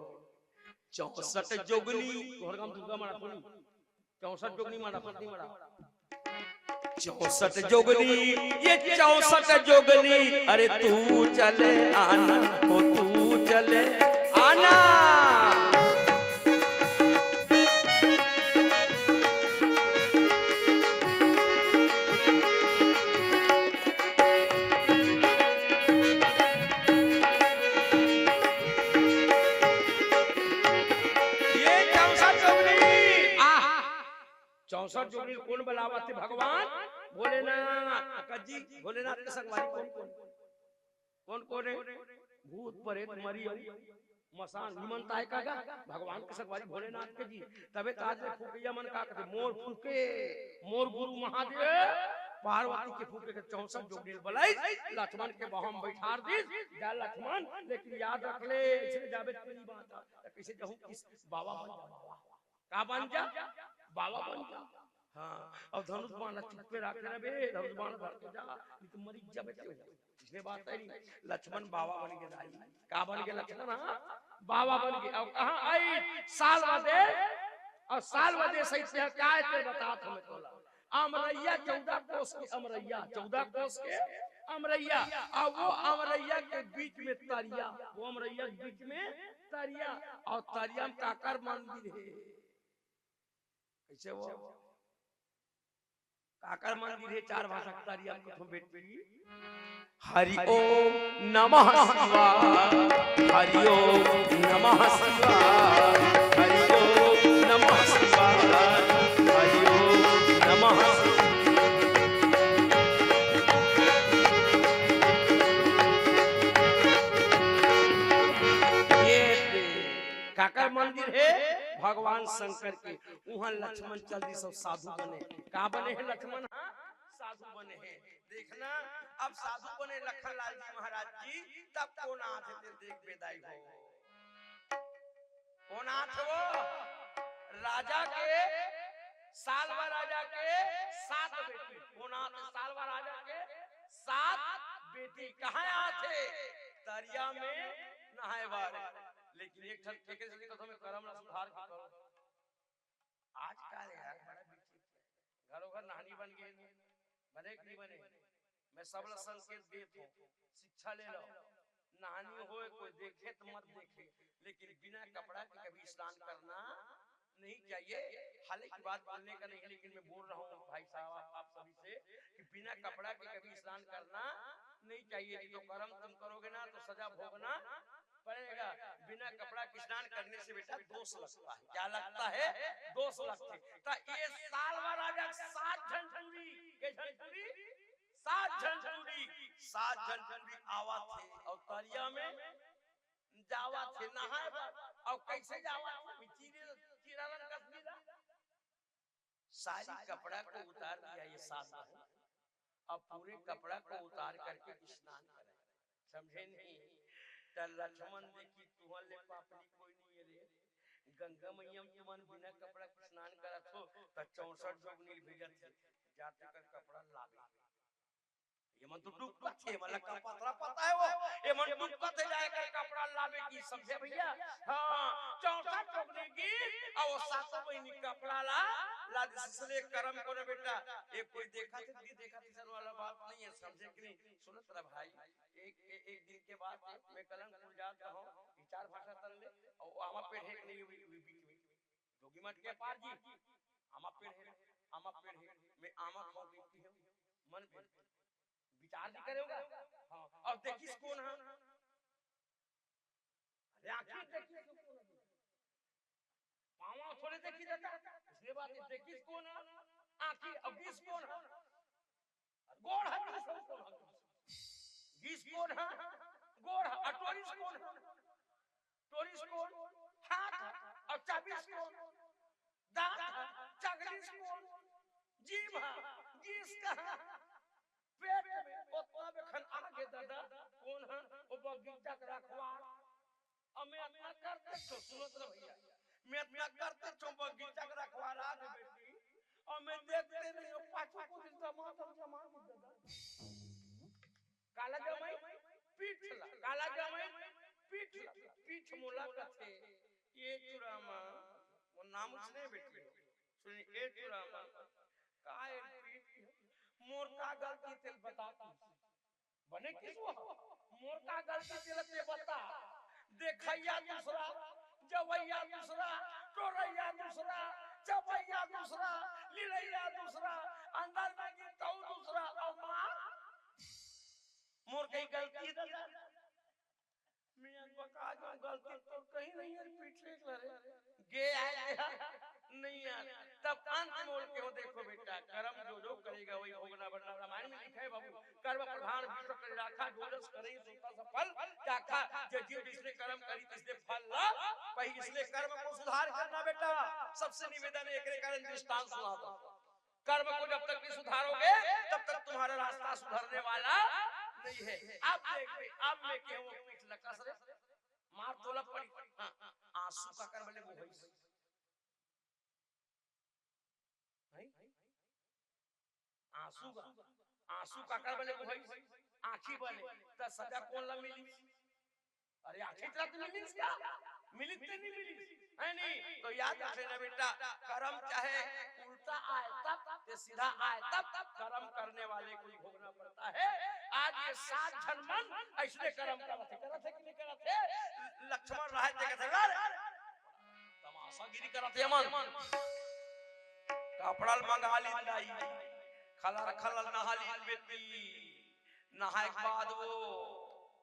चौसठ जोगनी, तोहर गांव दुर्गा माड़ा कोनी? चौसठ जोगनी माड़ा, पत्नी माड़ा। चौसठ जोगनी, ये चौसठ जोगनी, अरे तू चले आना, ओ तू चले आना। ये चौसठ जोगनी, आह! चौसठ जोगनी कोन बलावत हे? भगवान भोलेनाथ। अक्का जी, भोलेनाथ के संगवारी कोन कोन? कोन कोन हे? भूत, प्रेत, मरी अउ मसान। इमन ताय का गा? भगवान के संगवारी भोलेनाथ के जी। तबे तो आज ले फुकैया मन का कथे, "मोर फूके, मोर गुरु महादेव।" पार्वती के फूके के चौसठ जोगनी बलाई, लक्ष्मण के बाहों में बैठार दिस, "जा लक्ष्मण, लेकिन याद रख ले, इसने जाबे तेरी बात है।" तो कैसे जाहूँ? किस बाबा बन जा, बाबा। का बन जा? बाबा बन जा। हाँ, अब धनुष बाण ला चुप्पे राखे रहे बे, धनुष बाण धर के जा, नहीं तो मरी जाबे ते। इसने बात है नहीं, लक्ष्मण बाबा बन के जाई। का बन के लक्ष्मण? हाँ, बाबा बन के। अब कहाँ आई? साल्व देश, अउ साल बर देस हे, तेहा काय ते बतात हंव मैं तोला। अमरैया चौदह कोस के अमरैया, चौदह कोस के अमरैया, अउ वो अमरैया के बीच में तरिया, वो अमरैया के बीच में तरिया, अउ तरिया में काकर मंदिर हे? कइसे वो? काकर मंदिर हे? चार भाषा के तरिया में कथों बेटी। हरि ओम नमः शिवाय, हरि ओम नमः शिवाय, हरि ओम नमः शिवाय, हरि ओम नमः शिवाय। ये काकर मंदिर हे? भगवान शंकर के। उहाँ लक्ष्मण चल दिस अउ साधु बने। का बने हे लक्ष्मण? हाँ, साधु बने हे। देखना, अब साधु बने लखन लाल जी महाराज जी, तब कोन आथे तेला देखबे दाई हो। कोन आथे वो? राजा के, सालवा राजा के सात बेटी। कोन आथे? सालवा राजा के सात बेटी। कहाँ आथे? तरिया में नहाए बर। लेकिन एक ठन, एक ठन तो हमें करम ला सुधार के करो। आजकल यार बड़ा विचित्र हे। घरो घर नहानी बन गे, बने कि नहीं बने? मैं सब ला संकेत देत हंव, शिक्षा ले लो। नहानी होय, कोई देखे तो मत देखे, लेकिन बिना कपड़ा के कभी स्नान करना नहीं चाहिए। हालांकि बात बोलने का नहीं, लेकिन मैं बोल रहा हूँ भाई साहब, आप, आप सभी से कि बिना कपड़ा के कभी स्नान करना नहीं चाहिए। नहीं तो करम तुम करोगे ना, तो सजा भोगना पड़ेगा। बिना कपड़ा के स्नान करने से बेटा दोष लगता है। क्या लगता है? दोष लगता है। तो ये सालवा राजा सात झन टूरी, के झन टूरी? सात झन टूरी, सात झन टूरी आवत हे अउ तरिया में जावत हे नहाए बर। अउ कइसे जावत हे? चिरे, चिरा रंग कस गिरा। सारी कपड़ा को उतार दिया ये सात बहन। अब पूरे कपड़ा को उतार करके स्नान करें, समझे नहीं? त लक्ष्मण देखिस, तुहन ले पापनी कोई नहीं हे रे। गंगा मैया में तुमन बिना कपड़ा के स्नान करत हो, त चौसठ जोगनी भेजत हे, जा तेकर कपड़ा लाबे। ये मन तो डुबकत हे, मतलब का पतरा पता है वो, ये मन डुबकत हे, जाए कर कपड़ा लाबे कि, समझे भैया? हाँ, चौसठ जोगनी गिस अउ वो सातों बहिनी कपड़ा ला, ला दिस। इसलिए करम करो बेटा, ये कोई देखत हे, नहीं देखत हे, अइसन वाला बात नहीं है, समझे कि नहीं? सुनत रह भाई, एक, एक, एक दिन के बाद मैं कलंगपुर जात हंव, विचार भाषा तन ले, अउ आमा पेड़ हे कि नहीं, वी, वी, वी, जोगी मठ के पार जी, आमा पेड़ हे, आमा पेड़ हे, मैं आमा खाहूं, पीहूं, मन बेल। विचार नहीं करे होगा। हाँ, अउ देखिस कोन हा? अरे आंखी देखिस कोन हा? पाँव थोड़े देखिस दादा, इसलिए बात हे, देखिस कोन हा? आंखी, अउ गिस कोन हा? गोड़ हा, गिस कोन हा? गिस कोन हा? गोड़ हा, अउ टोरिस कोन हा? टोरिस कोन? हाथ हा, अउ चाबिस कोन? दांत हा, चघलिस कोन? जीभ हा, गिस कहाँ? पेट में ओतना बेखन आगे दादा, कोन हा? ओ बगीचा के रखवार। अउ मैं अतना करते तो सुनत रह भैया, मैं अतना करते तो बगीचा के रखवार आगे बेटी, अउ मैं देखते नहीं हंव, पाछू कोती जमा, जमा, जमा। काला जमाई? पीठ ला। काला जमाई? पीठ ला। पीठ मोला कथे, ए चुरामा, वो नाम उसने बेटी। सुनी, ए चुरामा, का ए पीठ? मोर का गलती तेला बता तू। बने किसू हा? मोर का गलती तेला ते बता। देखइया दूसरा, जवइया दूसरा, टोरइया दूसरा, चबइया दूसरा, लिलइया दूसरा, अंदर में गिरतऊ दूसरा, अउ माँ, मोर कहीं गलती हे? मैं बका जाऊं, गलती तो कहीं नहीं है, पीठ ले करे। गे आए, गे आए, नहीं यार। तब अंत में बोल के वो, देखो बेटा, कर्म जो जो करेगा वही भोगना पड़ना। रामायण में लिखा है बाबू, कर्म प्रधान विश्व करिराखा, जो जस करइ सो तस फल चाखा। जे जीव जिसने कर्म करी तिसने फल ला पाई, इसलिए कर्म को सुधार करना बेटा। सबसे निवेदन है, एकरे कारण दृष्टांत सुनाता हूं। कर्म को जब तक नहीं सुधारोगे, तब तक तुम्हारा रास्ता सुधरने वाला नहीं है। अब देख, अब मैं कहूं, पीठ लकस रे, मार तोला पड़ी। हाँ, आंसू काकर बले बोहइस? हैं? आंसू का, आंसू काकर बले बोहइस? आंखी बले। त सजा कोन ला मिली? अरे आंखी तेला तो नहीं मिलिस का? मिलिस ते नहीं मिलिस, है नहीं? तो याद रख लेना बेटा, कर्म चाहे उल्टा आए तब, ते सीधा आए तब, कर्म करने वाले को ही भोगना पड़ता है। आज ये सात झन मन अइसने कर्म करत हे, करत हे कि नहीं करत हे? लक्ष्मण रहे ते कहत हे, "अरे, तमाशागिरी करत हे मन।" कपड़ा ल मंगा लीन दाई, खलर खलर नहा लीन बेटी। नहाए के बाद वो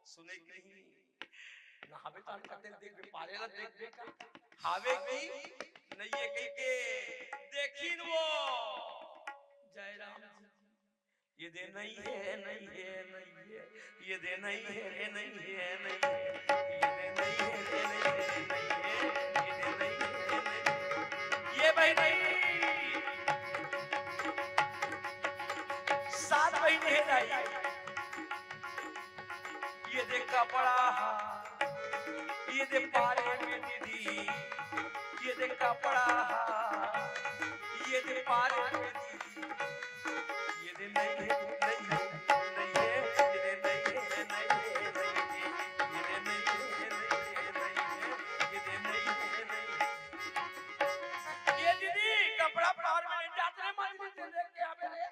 सुने कि नहीं, नहाबे त कते देखबे, पारे ला देखबे का, हावे कि नहीं ये कहिके देखिन वो। जयराम जी, ये दे नहीं है, नहीं है, नहीं है, ये दे नहीं है रे, नहीं है, नहीं है, ये दे नहीं है रे, नहीं है, नहीं है, ये दे नहीं है रे, नहीं है। ये भाई नहीं, सात महीने है दाई। ये दे कपड़ा हा, ये दे पारे में दीदी, ये दे कपड़ा हा, ये दे पारे में दीदी, ये दे नहीं है, नहीं है, नहीं है, ये दे नहीं है, नहीं है, नहीं है, ये दे नहीं है, नहीं है, नहीं है, ये दे नहीं है, नहीं है। ये दीदी कपड़ा पार में नहीं जात रे, मांझी ते देख के आवे रे।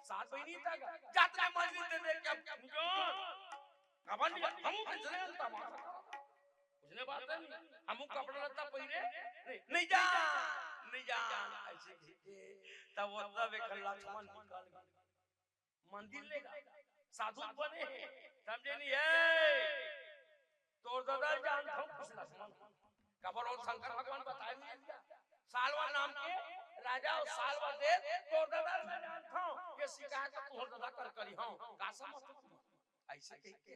सात महीने तक जात रे, मांझी ते देख के आवे। काबर नहीं? हम कुछ नहीं जानता, माँ। कुछ नहीं बात है नहीं। हम कपड़ा लत्ता पहिरे नहीं, नहीं जान, नहीं जान। अइसे कहिके तब वो तब एक लक्ष्मण निकल गे। मंदिर ले गा, साधु बने हे, समझे नहीं? ए, तोर ददा ल जानथंव, कुछ लक्ष्मण। काबर वो शंकर भगवान बताए नहीं दिया। साल्व नाम के राजा अउ साल्व देस, तोर ददा ल मैं जानथंव, ये शिकायत तो तोर ददा कर करी हंव, का समझ तू? अइसे कहिके,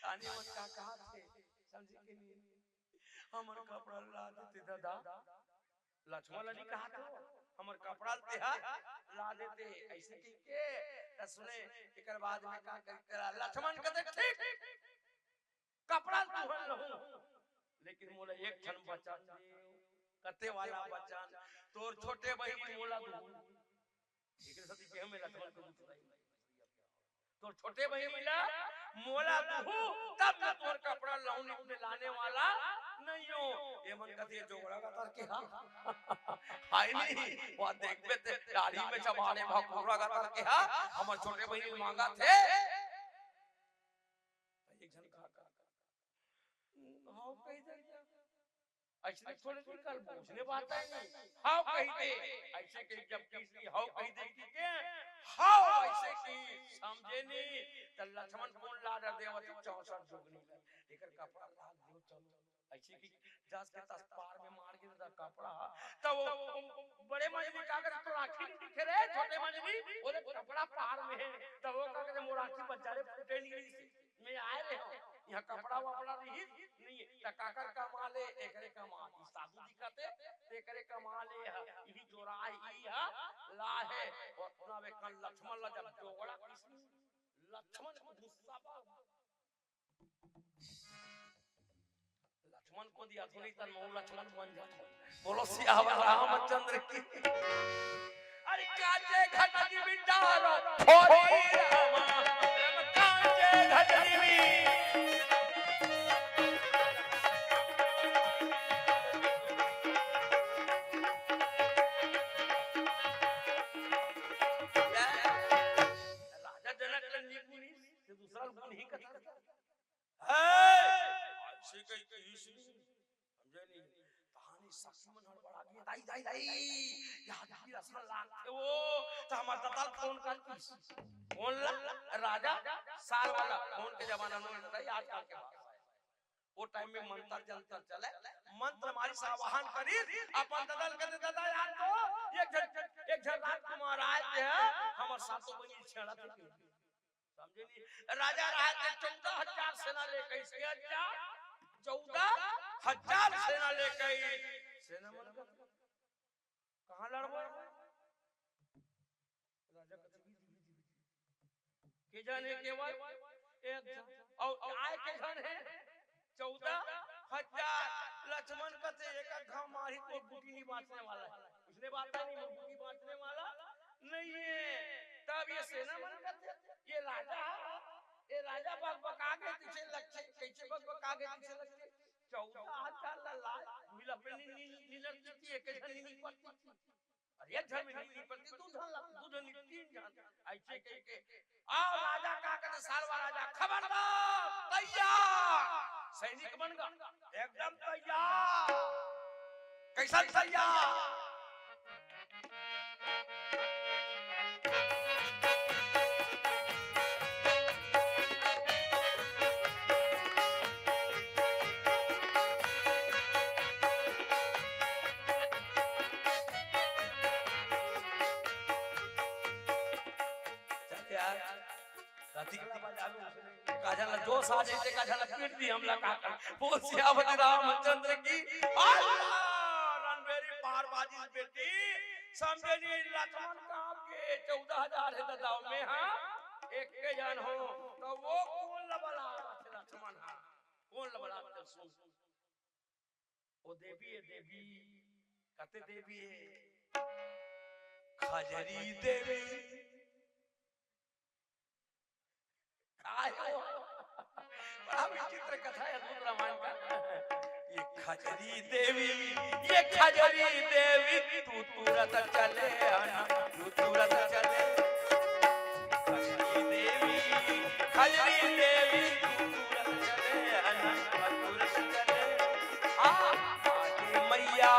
ताने मन का कहा थे, समझे कि नहीं? हमर कपड़ा ला देते ददा, लक्ष्मण ला नहीं कहा था, हमर कपड़ा ल तेहा ला देते, अइसे कहिके, त सुने, एकर बाद में का करी, तेला लक्ष्मण कहते, "ठीक, कपड़ा ल तुहन लहूं, लेकिन मोला एक ठन वचन दे।" कते वाला वचन? "तोर छोटे बहिनी मोला दू।" एकरे सेती केहेंव मैं लक्ष्मण के दूसरा ही। "तोर छोटे बहिनी ला मोला दूहू, तब मैं तोर कपड़ा लहूं, नहीं त मैं लाने वाला नहीं हंव।" ये मन कथे जोगड़ा गतर के हा। हाय नहीं, वो देखबे ते दाढ़ी में चबाड़े भा कुबड़ा गतर के हा, हमर छोटे बहिनी मांगत हे। एक झन कहा, "हव कहि दे।" अइसने थोड़े दिन कल पूछने बात है नहीं। "हव कहि दे।" अइसे कहि, जब किसी हव कहि दे कि के, हव अइसे कहि, समझे नहीं। त लक्ष्मण कोन ला डर देवत हे, चौसठ जोगनी ला। एकर कपड़ा लाग देव, चलो। अइसे कहि जस के तस पार में मार गिरे त कपड़ा। त वो, वो बड़े मंझी का करे, "तोर आँखी नहीं दिखे रे, छोटे मंझी, ओदे कपड़ा पार में हे।" त वो का करे, "मोर आँखी बच जा रे, फूटे नहीं रहिसे।" मैं आए रहे हंव, इहां कपड़ा वपड़ा रहिस नहीं, त काकर कमाल ए, एकरे कमाल। ई साधु दिखत हे, त एकरे कमाल ए हा, इही चोराही हा, ला हे। अउ अपना वे कन लक्ष्मण ला जब जोगड़ा किस, लक्ष्मण को गुस्सा बा। लक्ष्मण को दिया थोड़ी तन मऊ लक्ष्मण बन जाता। बोलो सियावर रामचंद्र की। अरे कांचे घट जीवी डारो, फोरी रामा, राम कांचे घट जीवी। राजा जनक के नीक गुणी से दूसरा गुण ही कथा। हे! अइसे कहि कहिस नहीं। समझे नहीं? तहानी सखी मन हड़बड़ा गे, "दाई, दाई, दाई, यादव असन लागथे वो।" त हमर ददा ल फोन कर दिस। फोन ला, राजा, साल्व ला, फोन के जमाना में नहीं, आजकल के बात। वो टाइम में मंत्र जंत्र चले, मंत्र मारिस, आवाहन करिस, अपन ददा ल कथे, "ददा, यार तो एक झन, एक झन राजकुमार आए हे, हमर सातों बहिनी छेड़त हे।" समझे नहीं? राजा रहे ते चौदह हजार सेना लेके, इसके हजार, चौदह हजार सेना लेके। सेना मन का कहाँ लड़बो? राजा कथे, के जाने केवल एक झन, अउ आए के झन हे चौदह हजार। लक्ष्मण कथे, "एक घाव मारी तो गुटी नहीं बांचने वाला है।" उसने बात नहीं, वो गुटी बांचने वाला नहीं है। तब ये सेना मन कथे, ये राजा, ये राजा बकबका के पीछे लक्ष्य, कैसे बकबका के पीछे लक्ष्य? चौदह हजार अपने नी-, नी-, नीलर की थी, एक झन नी निपटती थी। अउ एक झन में नी निपटती, दू झन ला, दू झन नी, तीन झन। अइसे कहिके, "आ राजा का कहते, सालवा राजा, खबरदार, तैयार।" सैनिक मन गा, "एकदम तैयार।" कइसन तैयार? चल यार, कथी के बजावे? का झन ला जोश आ जइसे, का झन ला पीट दी हमला, का कर। बोल सियापति रामचंद्र की। अल्लाह! रणबीर पार बाजी बेटी, समझे नी लक्ष्मण कहाँ के चौदह हजार हे ददा, मैं हाँ, एक के झन हो, त ओ कोन ला बलात हे लक्ष्मण हा, कोन ला बलात हे सुन। ओ देवी हे देवी, कते देवी हे, खजरी देवी। काय हो? बड़ा विचित्र कथा हे अद्भुत रामायण का। ये खजरी देवी, ये खजरी देवी, तू तुरत चले आना, तू तुरत चले। खजरी देवी, खजरी देवी, तू तुरत चले आना, तू तुरत चले। आ, आगे मैया,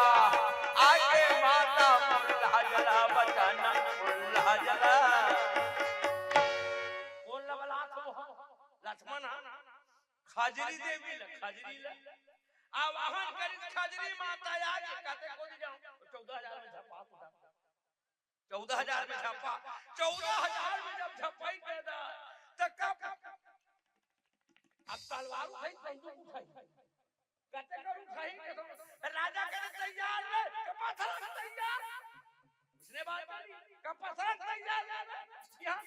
आगे माता, फुल्ला जला बचाना, फुल्ला जला। कोन ला बलात हो? लक्ष्मण हा? खजरी देवी ला, खजरी ला। आवाहन करिस खजरी माता आगे, कते कोती जाऊं? चौदह हजार में झपा, चौदह हजार में झपा, चौदह हजार में जब झपाई के दा, त कब अब तलवार उठाई, बंदूक उठाई, कते कर उठाई, राजा करे तैयार रे, कपाथरा तैयार, इसने बात बोली, कपाथरा तैयार रे, यहाँ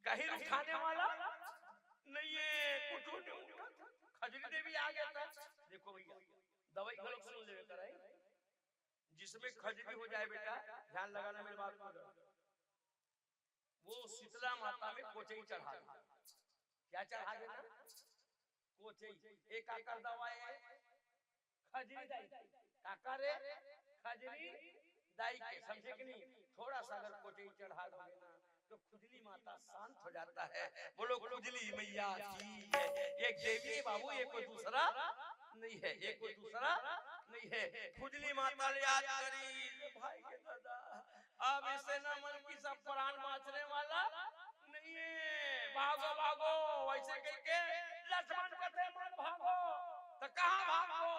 कहीं उठाने वाला नहीं है, कुछ नहीं उठा। खजरी देवी आ गया था। देखो भैया, दवाई घलोक सुन लेवे कराई, जिसमें खजरी हो जाए बेटा, ध्यान लगाना मेरी बात को, वो शीतला माता में कोचई चढ़ा दे। क्या चढ़ा देना? कोचई। एक आकर दवाई है, खजरी दाई। काका रे, खजरी दाई के, समझे कि नहीं? थोड़ा सा अगर कोचई चढ़ा दोगे ना, तो खुजली माता शांत हो जाता है। बोलो खुजली मैया की है। ये देवी है बाबू, ये कोई दूसरा नहीं है, ये कोई दूसरा नहीं है। खुजली माता ला याद करी, भाई के दादा, अब इसे न मन की सब प्राण बाँचने वाला नहीं है। भागो, भागो, वइसे कहिके लक्ष्मण कथे, "मन भागो।" त कहाँ भागो?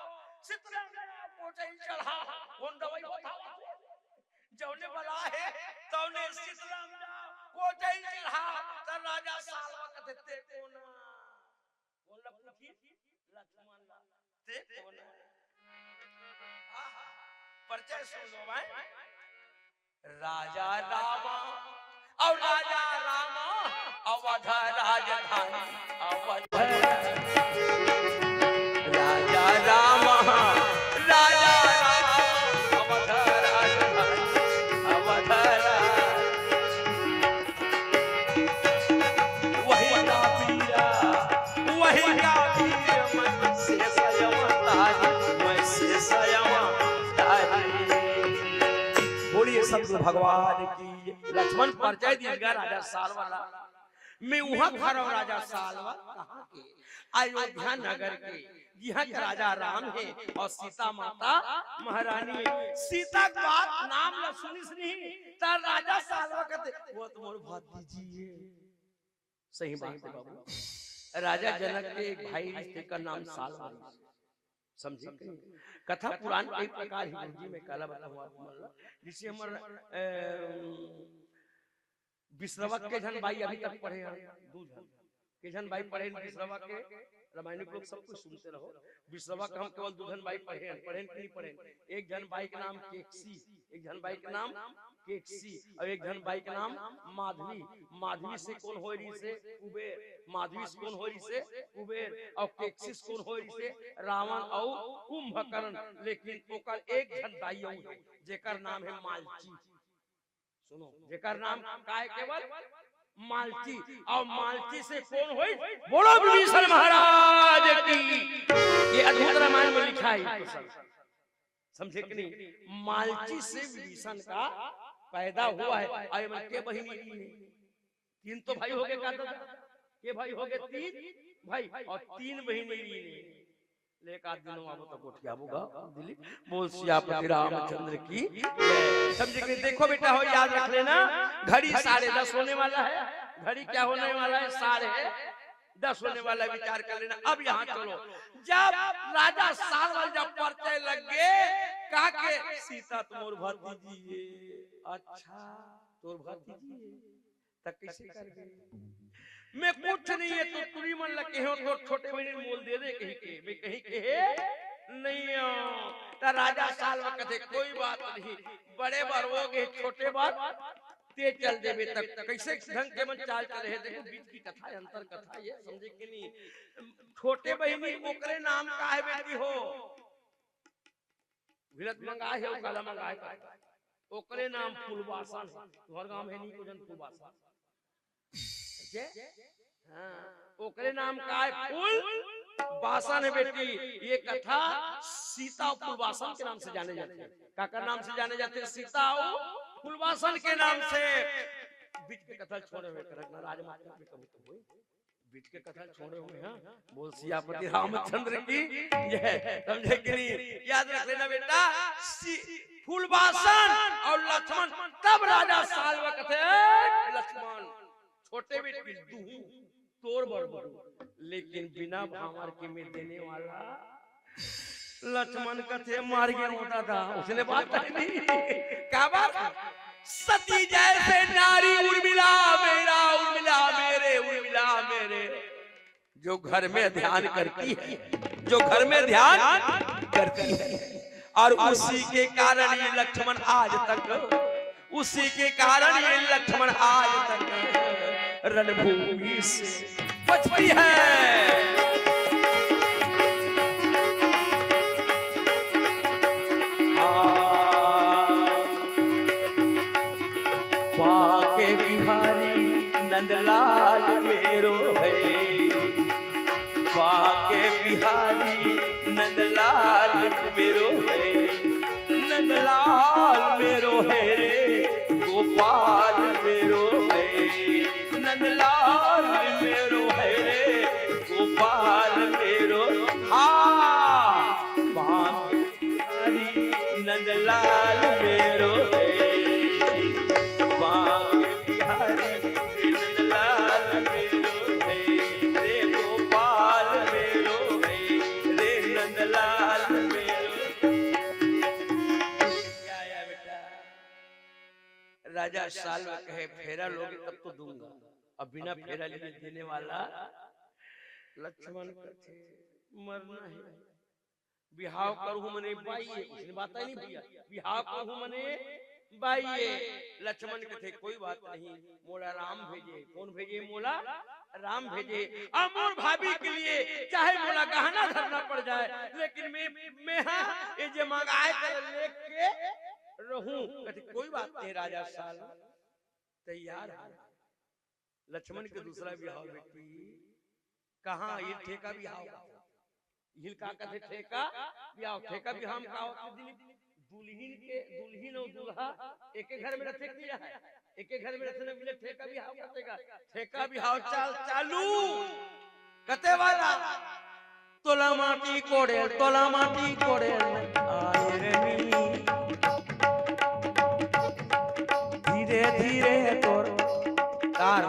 शीतला में कोचई चढ़ा, कोन दवाई बतावा? जउने बला हे, तउने शीतला में कोचई चढ़ा, त राजा सालवा कथे, "ते कोन?" कोन ला पूछी? लक्ष्मण ला। ते कोन? आहा, परिचय सुन लो भाई। राजा राम, अउ राजा राम, अवध राजधानी, अवध। राजा राम, राजा राम, अवध राजधानी, अवध राज। वही का पीरा, वही का पीर, मैं शेष अवतारी, मैं शेष अवतारी। बोलिए सतगुरु भगवान की। लक्ष्मण परिचय दीस गा राजा सालवा ला। मैं उहाँ घर राजा सालवा कहाँ के, अयोध्या नगर के, जिहाँ के राजा राम हे अउ सीता माता महारानी हे। सीता के बात नाम ला सुनिस नहीं, त राजा सालवा कथे, "वो तो मोर भतीजी हे।" सही बात हे बाबू। राजा जनक के एक भाई रिहिस, तेकर नाम सालवा रिहिस। समझे? कथा पुराण कई प्रकार हे गुरुजी, मैं काला बताहूँ आप मन ला। जइसे हमर, अ, बिसरवा के झन बाई अभी तक पढ़े हन, दू झन। के झन बाई पढ़े हन बिसरवा के, रामायण के लोग सब कुछ सुनते रहो। बिसरवा के हम केवल दू झन बाई पढ़े हन, पढ़े हन कि नहीं पढ़े हन? एक झन बाई के नाम केकसी, एक झन बाई के नाम केकसी, अउ एक झन बाई के नाम माधवी। माधवी से कोन होय रिहिस हे? कुबेर। माधवी से कोन होय रिहिस हे? कुबेर। अउ केकसी से कोन होय रिहिस हे? रावण अउ कुंभकर्ण। लेकिन ओकर एक झन दाई अउ हे, जेकर नाम हे मालची। सुनो, जेकर नाम का हे केवल? मालची। अउ मालची से कोन होय? बोलो विभीषण महाराज की। ये अद्भुत रामायण में लिखा है ये तो सब। समझे कि नहीं? मालची से विभीषण का पैदा हुआ है। अउ एमन के बहिनी रहिन हे? तीन तो भाई हो गए का दादा? के भाई हो गए? तीन भाई अउ तीन बहिनी रहिन हे। ले एक आध दिन आबो तो गोठियाबो गा, दिलीप। बोल सियापति रामचंद्र की जय। समझे कि नहीं? देखो बेटा हो, याद रख लेना, घड़ी साढ़े दस होने वाला है। घड़ी क्या होने वाला है? साढ़े दस होने वाला है, विचार कर लेना। अब यहाँ चलो, जब राजा साल्व जब परचे लग गे, कहा के सीता तो मोर भतीजी हे। अच्छा, तोर भतीजी हे, त कइसे करबे? मैं कुछ नहीं हे, तो टुरी मन ल कहेंव, तोर छोटे बहिनी मोल दे दे कहिके, मैं कहीं कहे नहीं हंव। त राजा साल्व कथे, कोई बात नहीं, बड़े बर वो गे, छोटे बर ते चल देबे। त कइसे ढंग के मन चाल चले हे, देखो बीच की कथा हे, अंतर कथा हे, समझे कि नहीं? छोटे बहिनी ओकरे नाम का हे बेटी हो? भिड़त मंगाय हे, काला मंगाय का? ओकरे नाम फूलबासन हे। तोहर गांव में हे नहीं को जन फूलबासन? जे? हाँ, ओकरे नाम का हे? फूलबासन हे बेटी। ये कथा सीता अउ फूलबासन के नाम से जाने जाथे। काकर नाम से जाने जाथे? सीता अउ फूलबासन के नाम से। बीच के कथा छोड़े हुए करक ना, राजमाता में कभी तो होई। बीच के कथा छोड़े हुए हैं। बोल सियापति रामचंद्र की जय। समझे कि नहीं? याद रख लेना बेटा, सी-, फूलबासन अउ लक्ष्मण। तब राजा साल्व कथे, लक्ष्मण, छोटे बेटी तू हूँ, तोर बर बहू, लेकिन बिना भांवर के मैं देने वाला। लक्ष्मण कथे, मर गे हंव दादा, ओइसने बात हे नहीं। का बात? सती जैसे नारी उर्मिला मेरा, उर्मिला मेरे, उर्मिला मेरे। जो घर में ध्यान करती है, जो घर में ध्यान करती है, और उसी के कारण ये लक्ष्मण आज तक, उसी के कारण ये लक्ष्मण आज तक रणभूमि से बचती है। बांके बिहारी नंदलाल मेरो हे, बांके बिहारी नंदलाल मेरो हे, नंदलाल मेरो हे रे, गोपाल मेरो हे, नंदलाल मेरो हे रे, गोपाल मेरो। हाँ, बांके बिहारी नंदलाल मेरो हे, बांके बिहारी नंदलाल मेरो हे, रे गोपाल मेरो हे, रे नंदलाल मेरो। क्या आया बेटा? राजा साल्व कहे, फेरा लोगे तब तो दूंगा, अब बिना फेरा लिए देने वाला। लक्ष्मण कथे, मरना हे। बिहाव करहूं मने बाई हे, ओइसने बात हे नहीं भैया, बिहाव करहूं मने बाई हे। लक्ष्मण कथे, कोई बात नहीं, मोला राम भेजे। कौन भेजे? मोला राम भेजे। अउ मोर भाभी के लिए चाहे मोला गहना धरना पड़ जाए, लेकिन मैं, मैं हा ये जे मंगाय कर लेके रहूं। कथे, कोई बात नहीं राजा साल्व, तैयार हे। लक्ष्मण के दूसरा बिहाव बेटी, कहाँ ये ठेका बिहाव? इहिल का कथे ठेका बिहाव? ठेका बिहाव में का होथे दिलीप? दुल्हिन के, दुल्हिन अउ दूल्हा एके घर में रथे कि नहीं रहे? एके घर में रथे, तो बोले ठेका बिहाव कथे का? ठेका बिहाव चाल चालू। कते वाला? तोला माटी कोड़े, तोला माटी कोड़े, आए रे मी। धीरे धीरे तोर तार।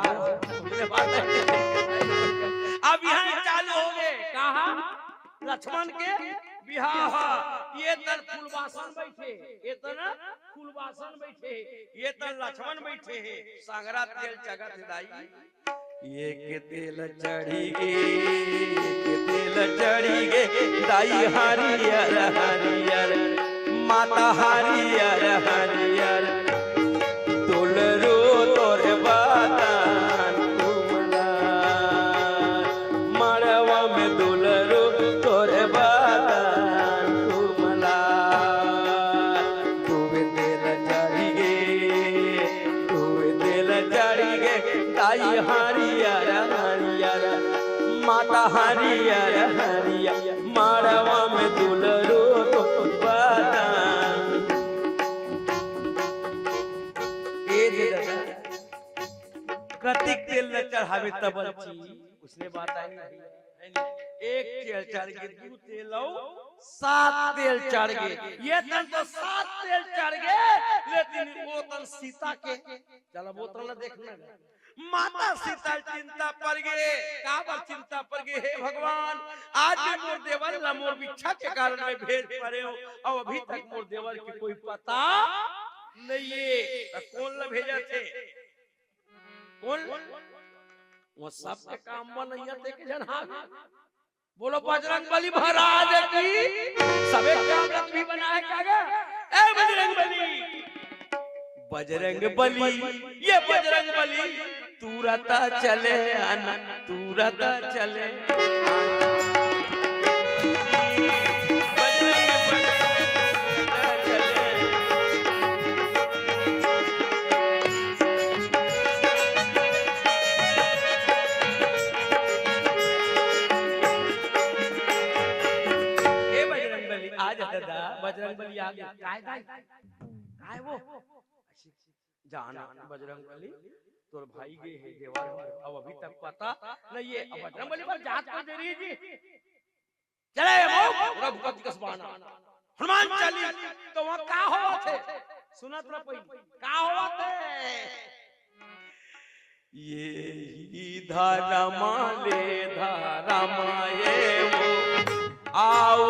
अब यहाँ चालू होगे। कहाँ? लक्ष्मण के बिहाव। ये तर फूलबासन बइठे, ये तर फूलबासन बइठे, ये तर लक्ष्मण बइठे हे। सांगरा तेल चघत हे दाई। एक तेल चढ़ी गे, एक तेल चढ़ी गे, दाई हरियर हरियर, माता हरियर हरियर। दुलरू तोर बदन कुमला, मड़वा में दुलरू तोर बदन कुमला। दुबे तेल चढ़ी गे, दुबे तेल चढ़ी गे, दाई हरियर हरियर, माता हरियर हरियर, मड़वा अरे तब बलची, उसने बात आई नहीं, है नहीं? एक तेल चढ़ गे, दू तेल अउ सात तेल चढ़ गे। ये तन तो सात तेल चढ़ गे, लेकिन वो तन सीता के, चल अब वो तन ला देखना। माता सीता चिंता पर गे, काबर चिंता पर गे? हे भगवान, आज भी मोर देवर ला मोर बिच्छा के कारण में भेज परे हो, अउ अभी तक मोर देवर के कोई पता नहीं है। त कोन ला भेजत हे? कोन? वो सबके काम बनइया ते के जन हावे। बोलो बजरंग बली महाराज की। सबे काम रखी बना है क्या गा? ए बजरंग बली, बजरंग बली, ये बजरंग बली, तू रहता चले आना, तू रहता चले। बजरंग बली, तू रहता चले। ए बजरंग बली, आ जा दादा, बजरंग बली आ गया। काय दाई? काय वो? जाना बजरंग बली, तोर भाई गे हे देवर, अब अभी तक पता नहीं है। अब बजरंग बली पर जात कर दे रही जी। चले वो रघुपति कस बाना। हनुमान चालीस तो वहाँ का होवत हे? सुनत रह पई, का होवत हे? ये ही धर्म ले धर्म ये वो, आओ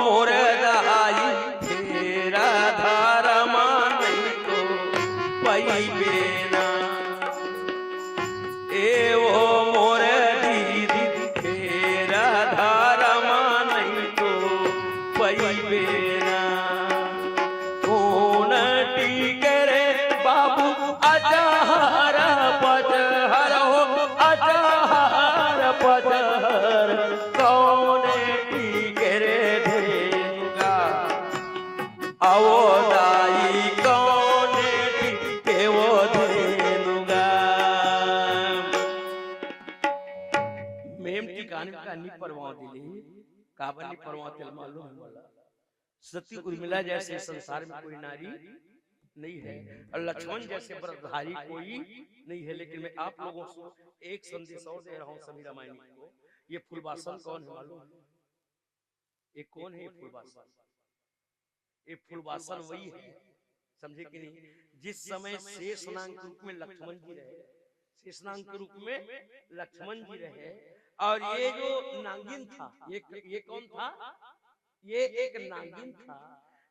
मोर दाई, फेरा धर्म नहीं तो पइबे ना। ए वो मोर दीदी, फेरा धर्म नहीं तो पइबे ना। कोन टीके रे बाबू, अजहर पजहर हो, अजहर पजहर। कोन टीके रे धेनुगा, अवो दाई कोन टीके वो धेनुगा। मेम टीका ने का नी परवाह दिली, काबर नी परवाह तेल मालूम है मोला। सती उर्मिला जैसे संसार में कोई नारी नहीं है और लक्ष्मण जैसे व्रतधारी कोई नहीं है, लेकिन मैं आप लोगों को एक संदेश और दे रहा हूँ सभी रामायणी को। ये फुलवासन कौन है मालूम है? ये कौन है ये फुलवासन? ये फुलवासन वही है, समझे कि नहीं? जिस समय शेष नांग के रूप में लक्ष्मण जी रहे, शेष नांग के रूप में लक्ष्मण जी रहे, और ये जो नागिन था, ये, ये कौन था? ये एक नागिन था।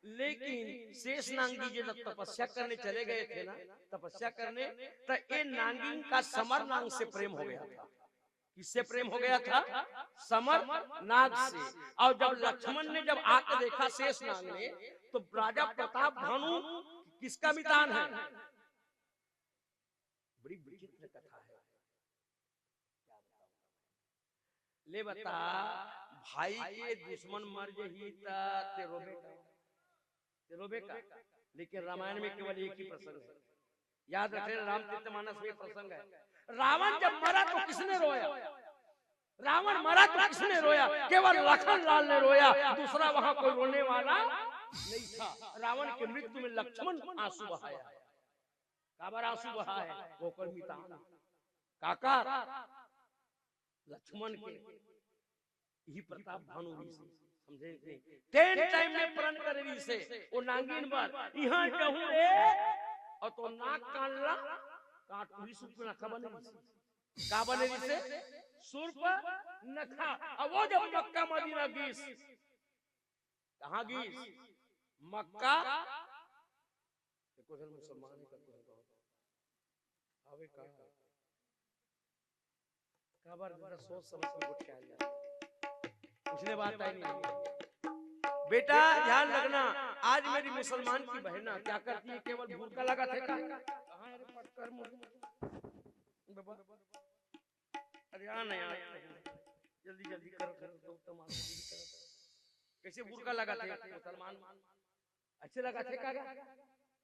लेकिन शेष नांग जी जब तपस्या करने चले गए थे ना, तपस्या करने, तो ये नागिन का समर नांग से प्रेम हो गया था। किससे प्रेम हो गया था? समर नाग से। और जब लक्ष्मण ने जब आके देखा शेष नाग ने, तो राजा प्रताप भानु किसका मितान है? बड़ी विचित्र कथा है। ले बता, भाई के दुश्मन मर जही त ते रोबे का? ते रोबे का? लेकिन रामायण में केवल एक ही प्रसंग है। याद रखें, रामचरित मानस में प्रसंग है। रावण जब मरा तो किसने रोया? रावण मरा तो किसने रोया? केवल लखन लाल ने रोया, दूसरा वहां कोई रोने वाला नहीं था। रावण की मृत्यु में लक्ष्मण आंसू बहाया। काबर आंसू बहाए? वो कर मितान काका लक्ष्मण के ही प्रताप भानु रहिसे, समझे नहीं? तेन टाइम में प्रण करे रहिसे, वो नांगिन बर, इहां जहूं रे, और तो नाक कान ला काट, वही सूर्पनखा बने रहिसे। का बने रहिसे? सूर्पनखा। अब वो जब मक्का मदीना गीस, कहां गीस? मक्का। देखो सर, मुसलमान का कुछ कहो। हवे का? काबर दादा सोच समझ के वोट किया जाए। उसने बात आई नहीं। बेटा ध्यान रखना, आज मेरी मुसलमान की बहना क्या करती है, केवल बुर्का लगाथे का? कहां है रे पटकर मुर्गा? बाबा, अरे आ ना यार, जल्दी जल्दी करो, करो, दो तमाम जल्दी करो। कैसे बुर्का लगाथे मुसलमान? अच्छे लगाथे का?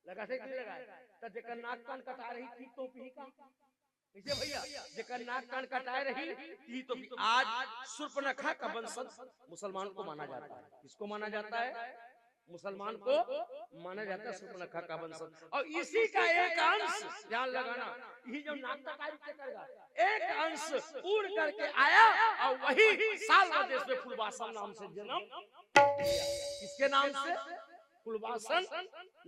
लगाथे कि नहीं लगाए? त जेकर नाक कान कटा रही थी तो पी का? कैसे भैया? जेकर नाक कान कटाए रही थी तो पी। आज सूर्पनखा का वंशज मुसलमान को माना जाता है। किसको माना जाता है? मुसलमान को माना जाता है सूर्पनखा का वंशज। और इसी का एक अंश, ध्यान लगाना, ये जो नाटककारी चक्कर का एक अंश उड़ करके आया और वही सालवा देश में फुलवासन नाम से जन्म। किसके नाम से? फुलवासन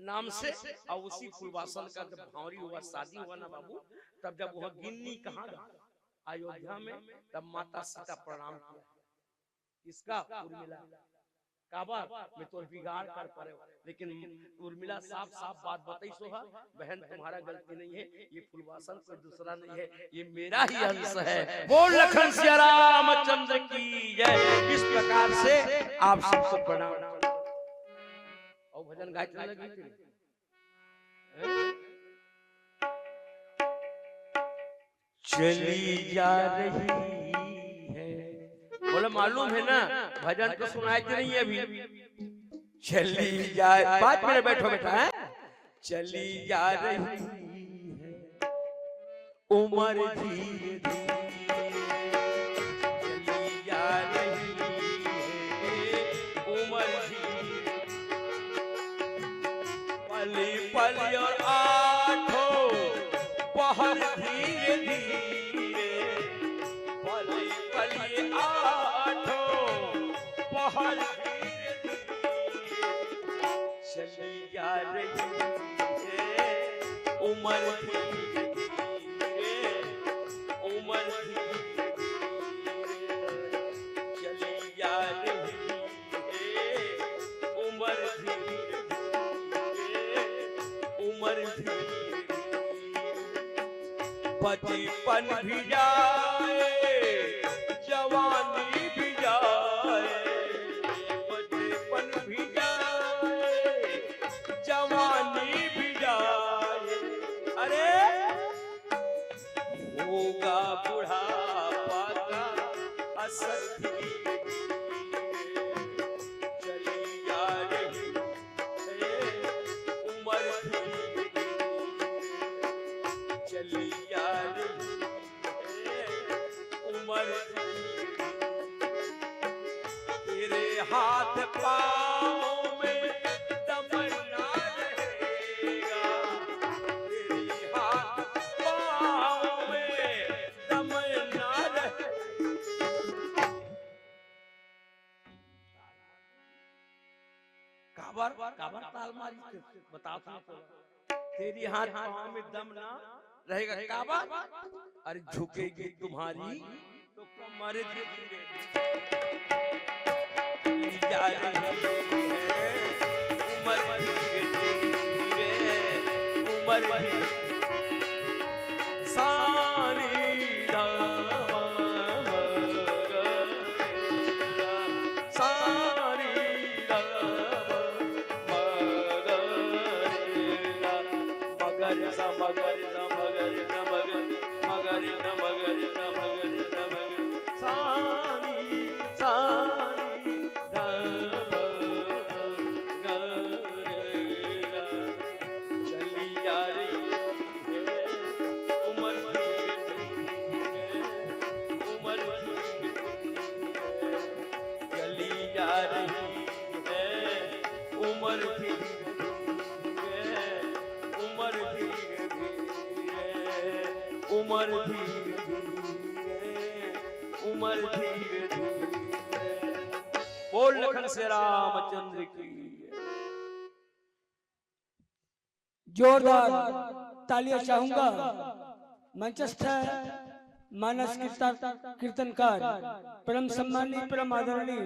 नाम से। और उसी फुलवासन का जब भांवरी हुआ, शादी हुआ ना बाबू, तब जब वह गिन्नी कहाँ गया? अयोध्या में। तब माता सीता प्रणाम किया। इसका उर्मिला, काबर मैं तोर बिगाड़ कर परे हो। लेकिन उर्मिला साफ साफ बात बताई सो है, बहन तुम्हारा गलती नहीं है, ये फुलवासन कोई दूसरा नहीं है, ये मेरा ही अंश है। बोल लखन सिया रामचंद्र की जय। इस प्रकार से आप सबको प्रणाम। और भजन गाय चलने लगी थी। हैं? चली जा रही है। बोले, मालूम है ना, भजन तो सुनाई दे रही है अभी। चली जा, पाँच मिनट बैठो बेटा, हैं? चली जा रही है उम्र धीरे धीरे, चली जा रही है उम्र धीरे। पली पली और आठों पहर धीरे धीरे, पली पली आठों पहर धीरे धीरे, चली जा रही है उम्र धीरे धीरे, उम्र धीरे धीरे, चली जा रही है उम्र धीरे धीरे, उम्र धीरे धीरे। बचपन भी जाए, जवानी भी जाए, बचपन भी जाए, जवानी भी जाए। अरे, होगा बुढ़ापा का असर धीरे धीरे, चली जा रही है उम्र धीरे धीरे, चली जा रही है उम्र धीरे धीरे। तेरे हाथ पाँव में दम ना रहेगा, तेरे हाथ पाँव में दम ना रहे। काबर, काबर ताल मारी थे, बताओ तो। तेरी हाथ पाँव में दम ना रहेगा, काबर? अरे, झुकेगी तुम्हारी तो कमर धीरे धीरे, जा रही है उम्र धीरे धीरे, उम्र धीरे। सानी धा मा गा रे गा, सानी धा मा गा रे गा, मगर सा मगर सा मगर सा मगर, मगर सा मगर सा मगर सा मगर, सानी सानी धा मा गा रे गा। चली जा रही है उम्र धीरे धीरे, उम्र धीरे धीरे। चली जा रही है उम्र धीरे धीरे, उम्र धीरे धीरे, उम्र धीरे धीरे, उम्र धीरे धीरे। बोल लखन सिया रामचंद्र की। जोरदार तालियां चाहूंगा मंचस्थ मानस कीर्तन, कीर्तनकार परम सम्मानी, परम आदरणीय